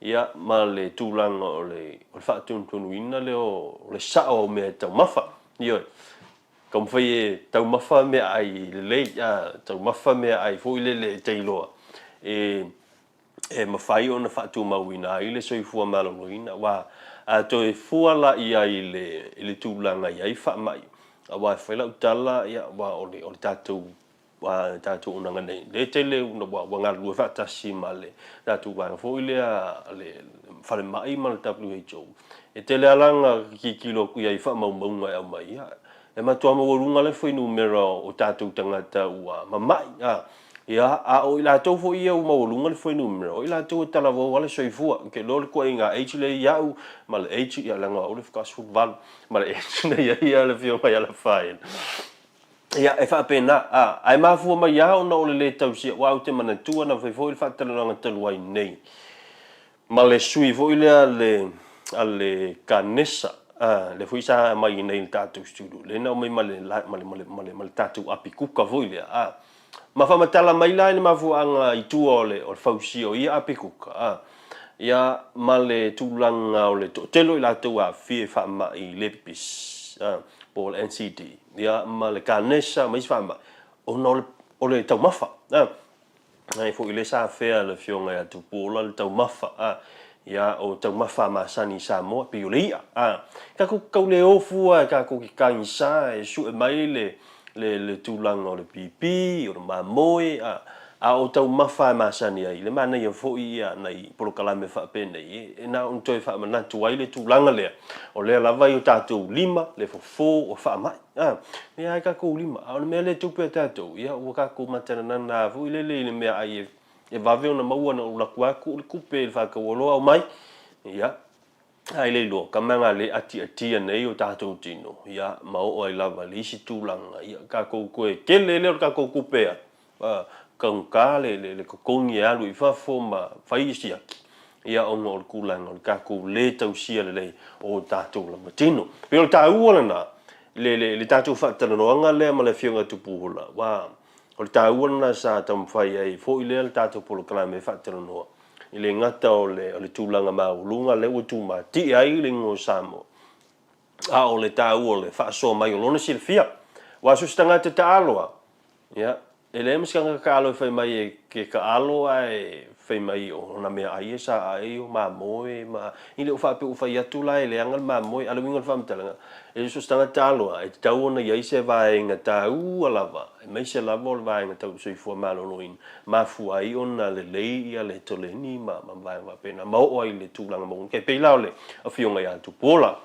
ia ma le tulaga o le o le faatonutonuina lea o le sao o mea e taumafa. Ioe, taumafai e taumafa meaai lelei, a taumafa meaai foi lele e te iloa e e mafai ona faatumauina ai le soifua maloloina, aua a toe fua la i ai i le tulaga e i ai faamai, aua e fai lau tala, aua o le tatou tatou auaunaga nei, lea e tele ua ua galulue faatasi ma le tatou vaega foi lea le falemai ma le WHO. E tele lava la ina tilotilo atu i ai i faamaumauga e aumai, ia, e matua maualuga le fuainumera o tatou tagata ua mamai, a. Ia, a o i latou foi ia ua maualuga le fuainumera, o i latou e talavou lava le soifua. Ou te iloa le ituaiga age lea i au ma le age, ia leaga o au le faatoa 18, ma le age na i ai le Afioga ia Lafaele. Ia, e faapena, a, ae mafua mai lava ona o le lē tausia, aua ou te manatua na fai foi le faatalanoaga talu ai nei ma le sui foi lea a le, a le Kanesa, a, lea foi sa aumai i inei i le tatou studio, lea na aumai ma le, ma le, ma le, ma le, ma le tatou apikuka foi lea, a. Ma faamatala mai la i le mafuaaga i tua o le, o le fausia o ia apikuka, a, ia, ma le tulaga o le toatele o i latou aafia i faamai le pipisi, a, po o le NCD, ia, ma le kanesa ma isi faamai, ona o le, o le taumafa, a. Ai foi lea sa afea e le Afioga ia Tupuola le taumafa, a, ia, o taumafa masani i Samoa, pei o le i'a, a. Tatou te tau le o fua e tatou te tagisa e sue mai le, le, le tulaga o le pipi, o le mamoe, a, a o taumafa e masani ai, le manaia foi ia nai polokalame faapenei, e, e na ona toe faamanatu ai le tulaga lea, o lea lava i o tatou lima le fofo o faamai, a, lea lava i tatou lima, a o le mea lea e tupu ia tatou, ia ua tatou matananana foi lele i le meaai e, e vave ona maua na ou alu atu lava tuu le tupe i le faatauoloa aumai, ia. Ae le iloa, ka mea le atiatia nei o tatou tino, ia, ma oo ai lava i le isi tulaga, ia, tatou toe tele lea o le tatou tupe a, a taugata le, le, le totogi e alu i fafo ma fai siaki, ia, ona o le tulaga o le tatou le tausia lelei o tatou lava tino. E pei o le taua lena, le, le, le tatou faatalanoaga lea ma le Afioga ia Tupuola, aua o le taua lena sa taumafai ai foi lea le tatou polokalame e faatalanoa. E le gata o le, o le tulaga maualuga lea ua tumatie ai le igoa o Samoa, a o le taua o le faasoa mai o lona silafia. Aua so o se tagata taalo lava, ia, e leai ma se tagata taalo e fai mai e ke taalo ae fai mai o ana meaai ia sa ai o mamoe ma, e le o faapea ua fai atu la e leaga le mamoe, a o le uiga o le faamatalaga, e so o se tagata taalo lava, e tatau ona i ai se vaega taua lava aemaise lava o le vaega tau soifua maloloina, mafua ai ona lelei ia le toleni ma vaega faapena, ma oo ai i le tulaga maualuga. E pei la o le Afioga ia Tupuola,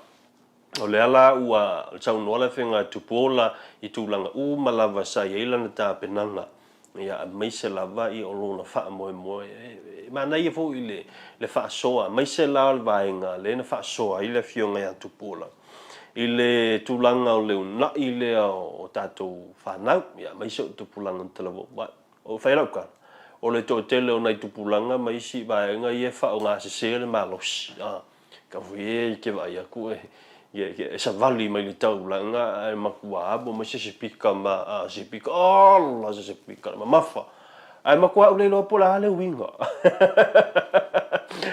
o lea la ua saunoa le Afioga ia Tupuola i tulaga uma lava sa i ai lana tapenaga, ia aemaise lava ia o lona faamoemoe. E manaia foi le faasoa, aemaise la o le vaega lea na faasoa ai le Afioga ia Tupuola, I le tulaga o le uunai lea o tatou fanau, aemaise o tupulaga talavou, aua o fai lau tala, o le toatele o nai tupulaga ma isi vaega ia e faaaogasese le malosi, tau foi e te vaai atu e savali mai le taulaga ae matua amo mai se sipika ma sipika, ola se sipika le mamafa. Ae matua ou le iloa po o le a le uiga.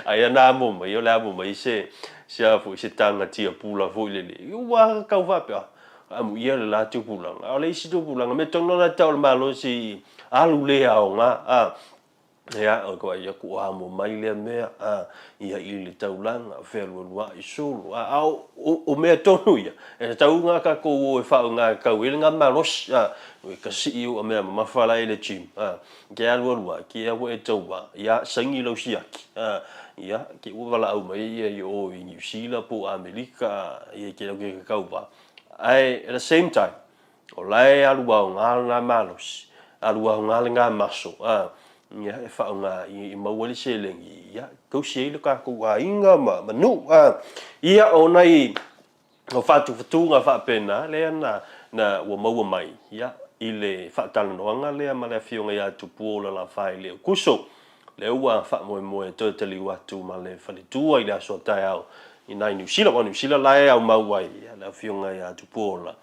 Aia na amo mai, o le amo mai se, se a foi, se taga tiapula foi lele. Ua tau faapea, amuia le la tupulaga. A o le isi tupulaga, mea tonu lava tau o le malosi alu le aoga, a. Ia, o ka vaai atu ua amo mai lea mea, a, ia i le taulaga, fealualuai solo, a, a o, o, o mea tonu ia, e tatau ona tatou o e faaaoga e tau ai le ga malosi, a, e kasii ua mea mamafa la i le gym, a, ke alu alu a, ke ua e tau a, ia, saini lau siaki, a, ia, ke ua valaau mai ia i o i Niu Sila po o Amerika, ia ke lau ke kau va. Ae, at the same time, O la e alu aoga lena malosi, alu aoga lena maso, a, ia, e faaaoga i maua ai le seleni, ia, tausi ai le tatou aiga ma, ma nuu, a. Ia, o nai, o faatufatuga faapena lea na, na ua maua mai, ia, i le faatalanoaga lea ma le Afioga ia Tupuola Lafaele Kuso, lea ua faamoemoe e toe taliu atu ma le faletua i le aso a taeao i nai Niu Sila, aua o Niu Sila la e aumau ai, ia, le Afioga ia Tupuola.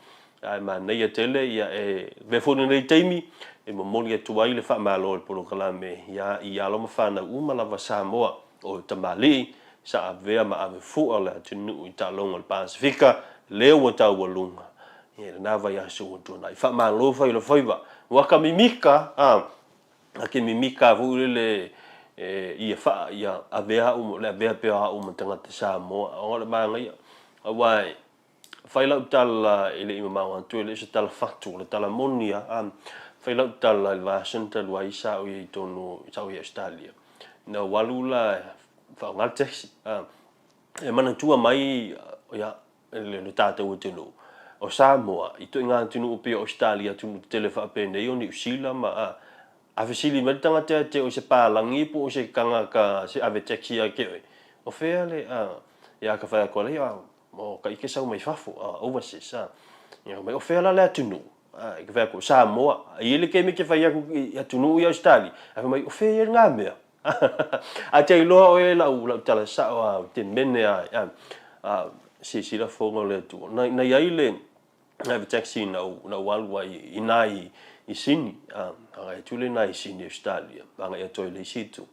Ae manaia tele, ia, e avea foi lenei taimi e momoli atu ai le faamalo i le polokalame ia i alo ma fanau uma lava Samoa o tamalii sa avea ma ave fua le atunuu i taaloga o le Pasefika lea ua taualuga i lena vaiaso ua tuanai. Faamalo fai o le faiva. Ua ka mimika, a, a ke mimika foi lele e, ia faa, ia avea au, le avea pea o au ma tagata Samoa. O le manaia, aua e, Fai lau tala e le i mamao atu, e le o se tala fatu, o le tala moni a. Fai lau tala i le vaiaso talu ai sa ou i ai i totonu, sa ou i ai i Ausetalia. Na ou alu la e faaaoga le taxi. E manatua mai ia le tatou atunuu o Samoa i ituaiga atunuu pei o Ausetalia, atunuu tetele faapenei o Niu Sila ma a fesili mai le tagata ia te oe se palagi po o se tagata se ave taxi ia te oe, o fea le, ia ka fai atu ai lea, O ka ike sau mai fafo, overseas, a. Ia mai, o fea la le atunuu? A, i ka fai atu, o Samoa. E i ai le taimi e te fai atu i atunuu ia Ausetalia, ae fai mai, o fea ia lena mea? Ae te iloa oe lau, lau tala sao a, ou te mene a, a, a silasila fofoga o le Atua. Na, na i ai le ave taxi na ou, na ou alu ai i ina i, i Sini, a, agai atu lena i Sini, Ausetalia, agai atu ai i le isi itu.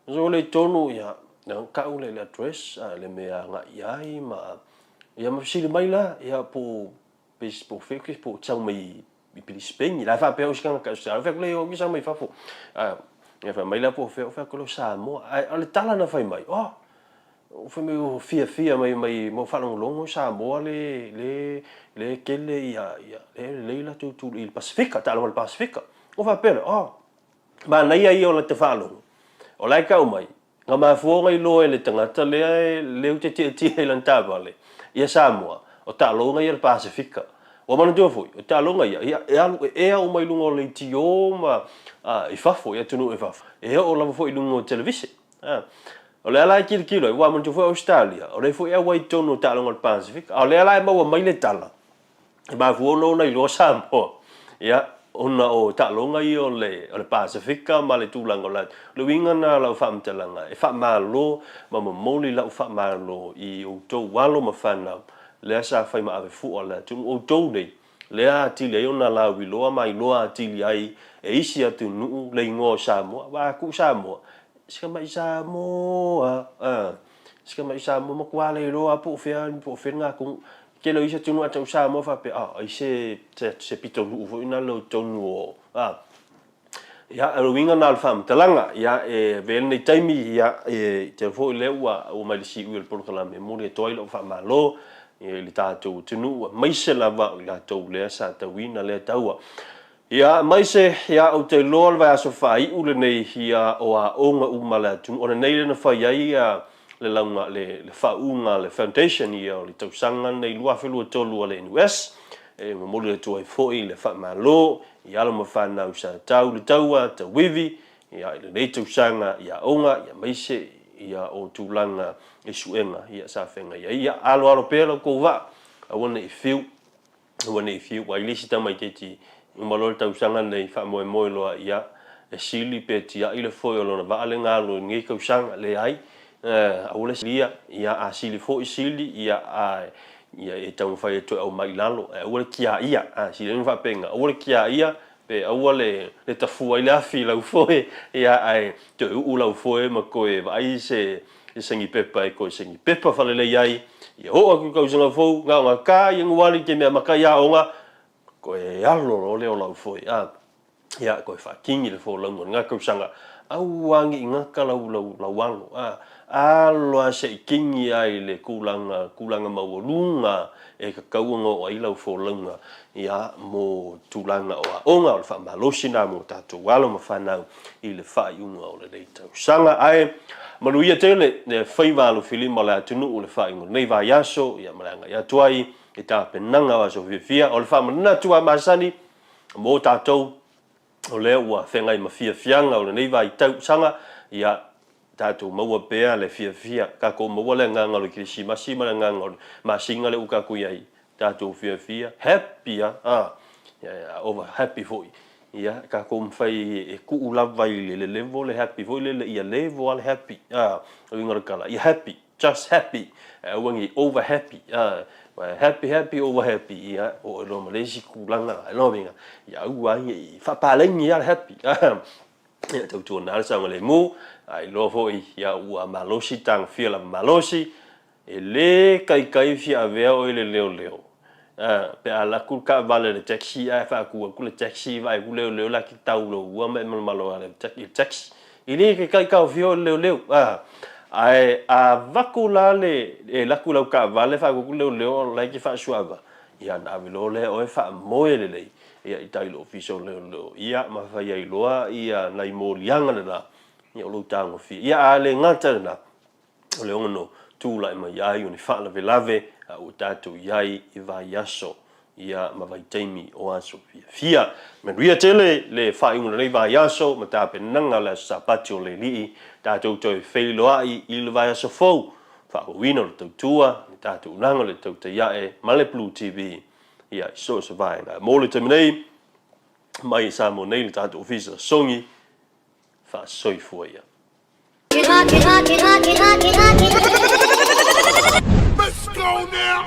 So le tonu ia, na kau le le address a le mea agai i ai ma ia ma fesili mai la ia po pe po fea ke po tau mai i Brisbane la faapea o se tagata Australia fai atu le o sau mai fafo a ia fai mai la po fea o fai atu le Samoa ae o le tala na fai mai oh fai mai o fiafia mai mai mo faalogologo Samoa le le le tele ia ia le lelei latou tu i le Pasefika taaloga i le Pasefika o faapea lea oh Manaia ia o lata faalogo, o la e tau mai, na mafua ona iloa e le tagata lea e leu te tietie i lana taavale ia Samoa, o taaloga ia le Pasefika. Ua manatua foi, o taaloga ia, ia e alu e ea uma i luga o leitio ma i fafo, i atunuu i fafo. E oo lava foi i luga o televise. O lea la e tilotilo ai, ua manatua foi Ausetalia, o lea foi e auai i totonu o taaloga o le Pasefika, a o lea la e maua mai le tala, e mafua ona ona iloa Samoa, ia, ona o taaloga ia o le, o le Pasefika ma le tulaga o le, o le uiga lena o lau faamatalaga, e faamalo ma momoli lau faamalo i outou alo ma fanau, lea sa fai ma ave fua le atunuu, outou nei, lea atili ai ona lauiloa ma iloa atili ai e isi atunuu le igoa o Samoa, aua a tuu Samoa, si tamai Samoa, a, si tamai Samoa, matua le iloa lava po o fea, po o fea le atunuu. Tele o isi atunuu a tau Samoa faapea, a, ai se, se, se pitonuu foi lena lea i totonu o, a. Ia, o le uiga lena o le faamatalaga. Ia, e avea lenei taimi, ia, e tele foi lea ua oo mai le siui o le polokalame, e momoli atu ai lau faamalo i le tatou atunuu, aemaise lava o i latou lea sa tauina lea taua. Ia, aemaise, ia, ou te iloa o le vaiaso faaiu lenei, ia, o aoga uma a le atunuu. O lenei lea na fai ai ia le lauga, le, le faauuga a le foundation, ia, o le tausaga lenei 2023 a le NUS. E momoli atu ai foi le faamalo i alo ma fanau sa tau le taua tauivi, ia, i lenei tausaga i aoga, ia, aemaise, ia, o tulaga i suega, ia, sa feagai ai. Ia, aloalo pea lo outou vaa, aua ne i fiu. Aua ne i fiu ai le isi tamaitiiti uma loa le tausaga lenei, faamoemoe loa ia e sili pe tiai le foe o lona vaa le galo i lenei tausaga. Leai, aua le silia, ia a sili foi sili, ia a ia e taumafai e toe aumai i lalo, ae aua le tiaia. A sili ai ona faapena, aua le tiaia pe aua le le tafua ai le afi i lau foe, ia ae toe uu lau foe ma toe vaai se se sagipepa e toe sagipepa faalelei ai, ia oo atu i le tausaga fou, na ona ta Ianuari te mea matai aoga, toe alo loa lea o lau foe, a, ia, toe faatini le folauga o lena tausaga, aua ne i gata lau, lau, lau alo, a, alo lava se i kini lava i le tulaga, tulaga maualuga e tatau ona oo ai lau folauga, ia, mo tulaga o aoga, o le faamalosi lena mo tatou alo ma fanau i le faaiuga o lenei tausaga. Ae manuia tele le faiva alofilima o le atunuu i le faaiuga o lenei vaiaso, ia ma le agai atu ai i tapenaga o aso fiafia. O le faamanatu lava masani mo tatou, o lea ua feagai ma fiafiaga o lenei vaitausaga, ia tatou maua pea le fiafia, tatou maua le agaga o le Kerisimasi ma le agaga o le masina lea ua tatou i ai, tatou fiafia, happy a, a, over happy foi. Ia, tatou mafai e tuu lava i le level le happy foi lele, ia level lava le happy, a, o le uiga o le tala, ia happy, just happy, ae aua ne i over happy, a, happy happy over happy, ia, oo loa ma le isi tulaga, ai lona uiga, ia aua ne i faapaleni lava le happy, a. Ia tautuana le saogalemu, a iloa foi ia ua malosi tagofia lava malosi, e le kaikai fia avea oe i le leoleo. A, pe a alu atu le taavale a le taxi ae faatu atu le taxi vaai atu leoleo la te tau lou ua ma e malomalo i le taxi. E le kaikai taofia oe e le leoleo. A, ae a avatu la le, e alu atu i lau taavale faatu atu leoleo la e te faasuaava, ia ona ave loa lea o oe faamoe lelei ia i tai i le Ofisa o Leoleo, ia ma fai ai loa ia nai moliaga lena, ia o lou tagofia. Ia a le gata lena, o le ono tulai mai ai o ni faalavelave a ua tatou i ai i vaiaso, ia ma vaitaimi o aso fiafia. Manuia tele le faaiuga o lenei vaiaso ma tapenaga o le Aso Sapati o le Alii, tatou toe feiloai i le vaiaso fou, faaauauina o le tautua, le tatou ulaga o le tautai ae ma le Blue TV. Ia, i so o se vaega. Mo le taimi nei, mai i Samoa nei le tatou ofisa sogi, faasoifua ia. Let's go now!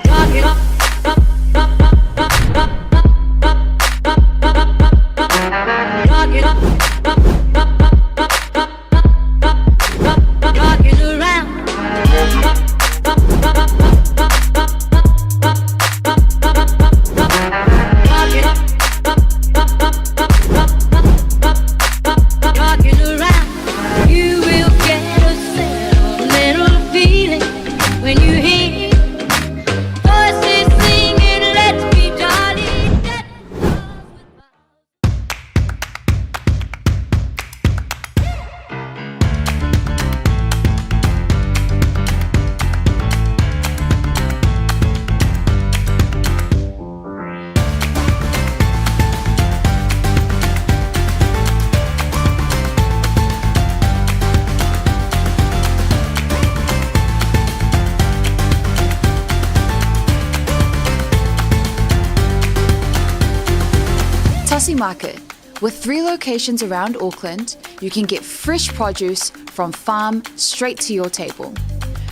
Tasi Market. With three locations around Auckland, you can get fresh produce from farm straight to your table.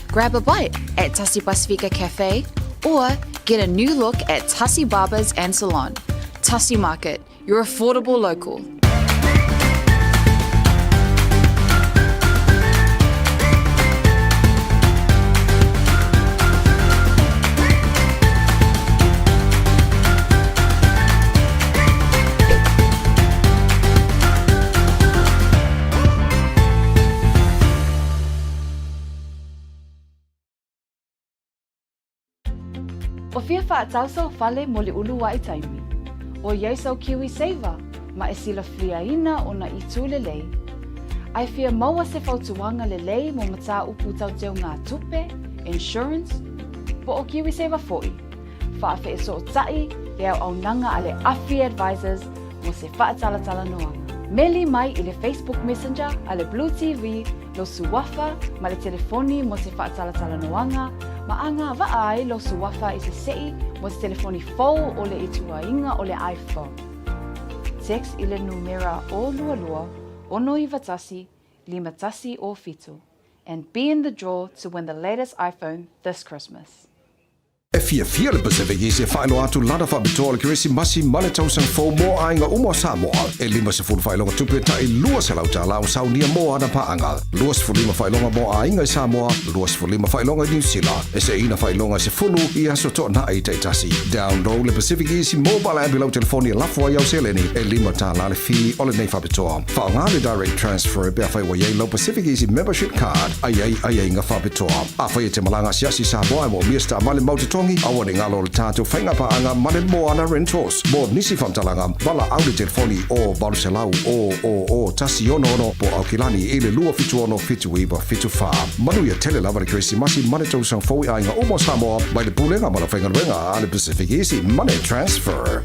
Grab a bite at Tasi Pasifika Cafe or get a new look at Tasi Barbers and Salon. Tasi Market, your affordable local. O fia whaatau sau fale mo le ulu ai taimi. O iai sau kiwi saver, ma e silafiaina o na itu lelei. Ae fia maua se fautuaga lelei mo mataupu tau teugatupe, insurance, po o KiwiSaver foi. Faafeesootai le auaunaga a le Afi Advisors mo se faatalatalanoaga. Meli mai i le Facebook Messenger a le Blue TV lou suafa ma le telefoni mo se faatalatalanoaga ma agavaa ai lou suafa i se se'i mo se telefoni fou o le ituaiga o le iPhone. Text i le numera 022 691 5107 and be in the draw to win the latest iPhone this Christmas. E fiafia le Pacific Easy e faailoa atu lana faapitoa o le Kerisimasi ma le tausaga fou mo aiga uma o Samoa. E 50 faailoga tupe tai $200 o saunia mo ana paaga, 25 faailoga mo aiga i Samoa, 25 faailoga i Niu Sila, e seina faailoga e sefulu i aso toanai taitasi. Download le Pacific Easy mobile app i lau telefoni e lafo ai au seleni e $5 le fee o lenei faapitoa. Faaaoga le direct transfer pe afai ua i ai lau Pacific Easy membership card a i ai aiaiga faapitoa. Afai e te malaga asiasi i Samoa e moomia se taavale mau totogi, aua ne i galo le tatou faiga paaga ma le Moana Rentals. Mo nisi faamatalaga, valaau le telefoni o 800 000 166 po o Aukilani i le 276 7974. Manuia tele lava le Kerisimasi ma le tausaga fou i aiga uma o Samoa mai le Pulega ma le Aufaigaluega a le Pacific Easy Money Transfer.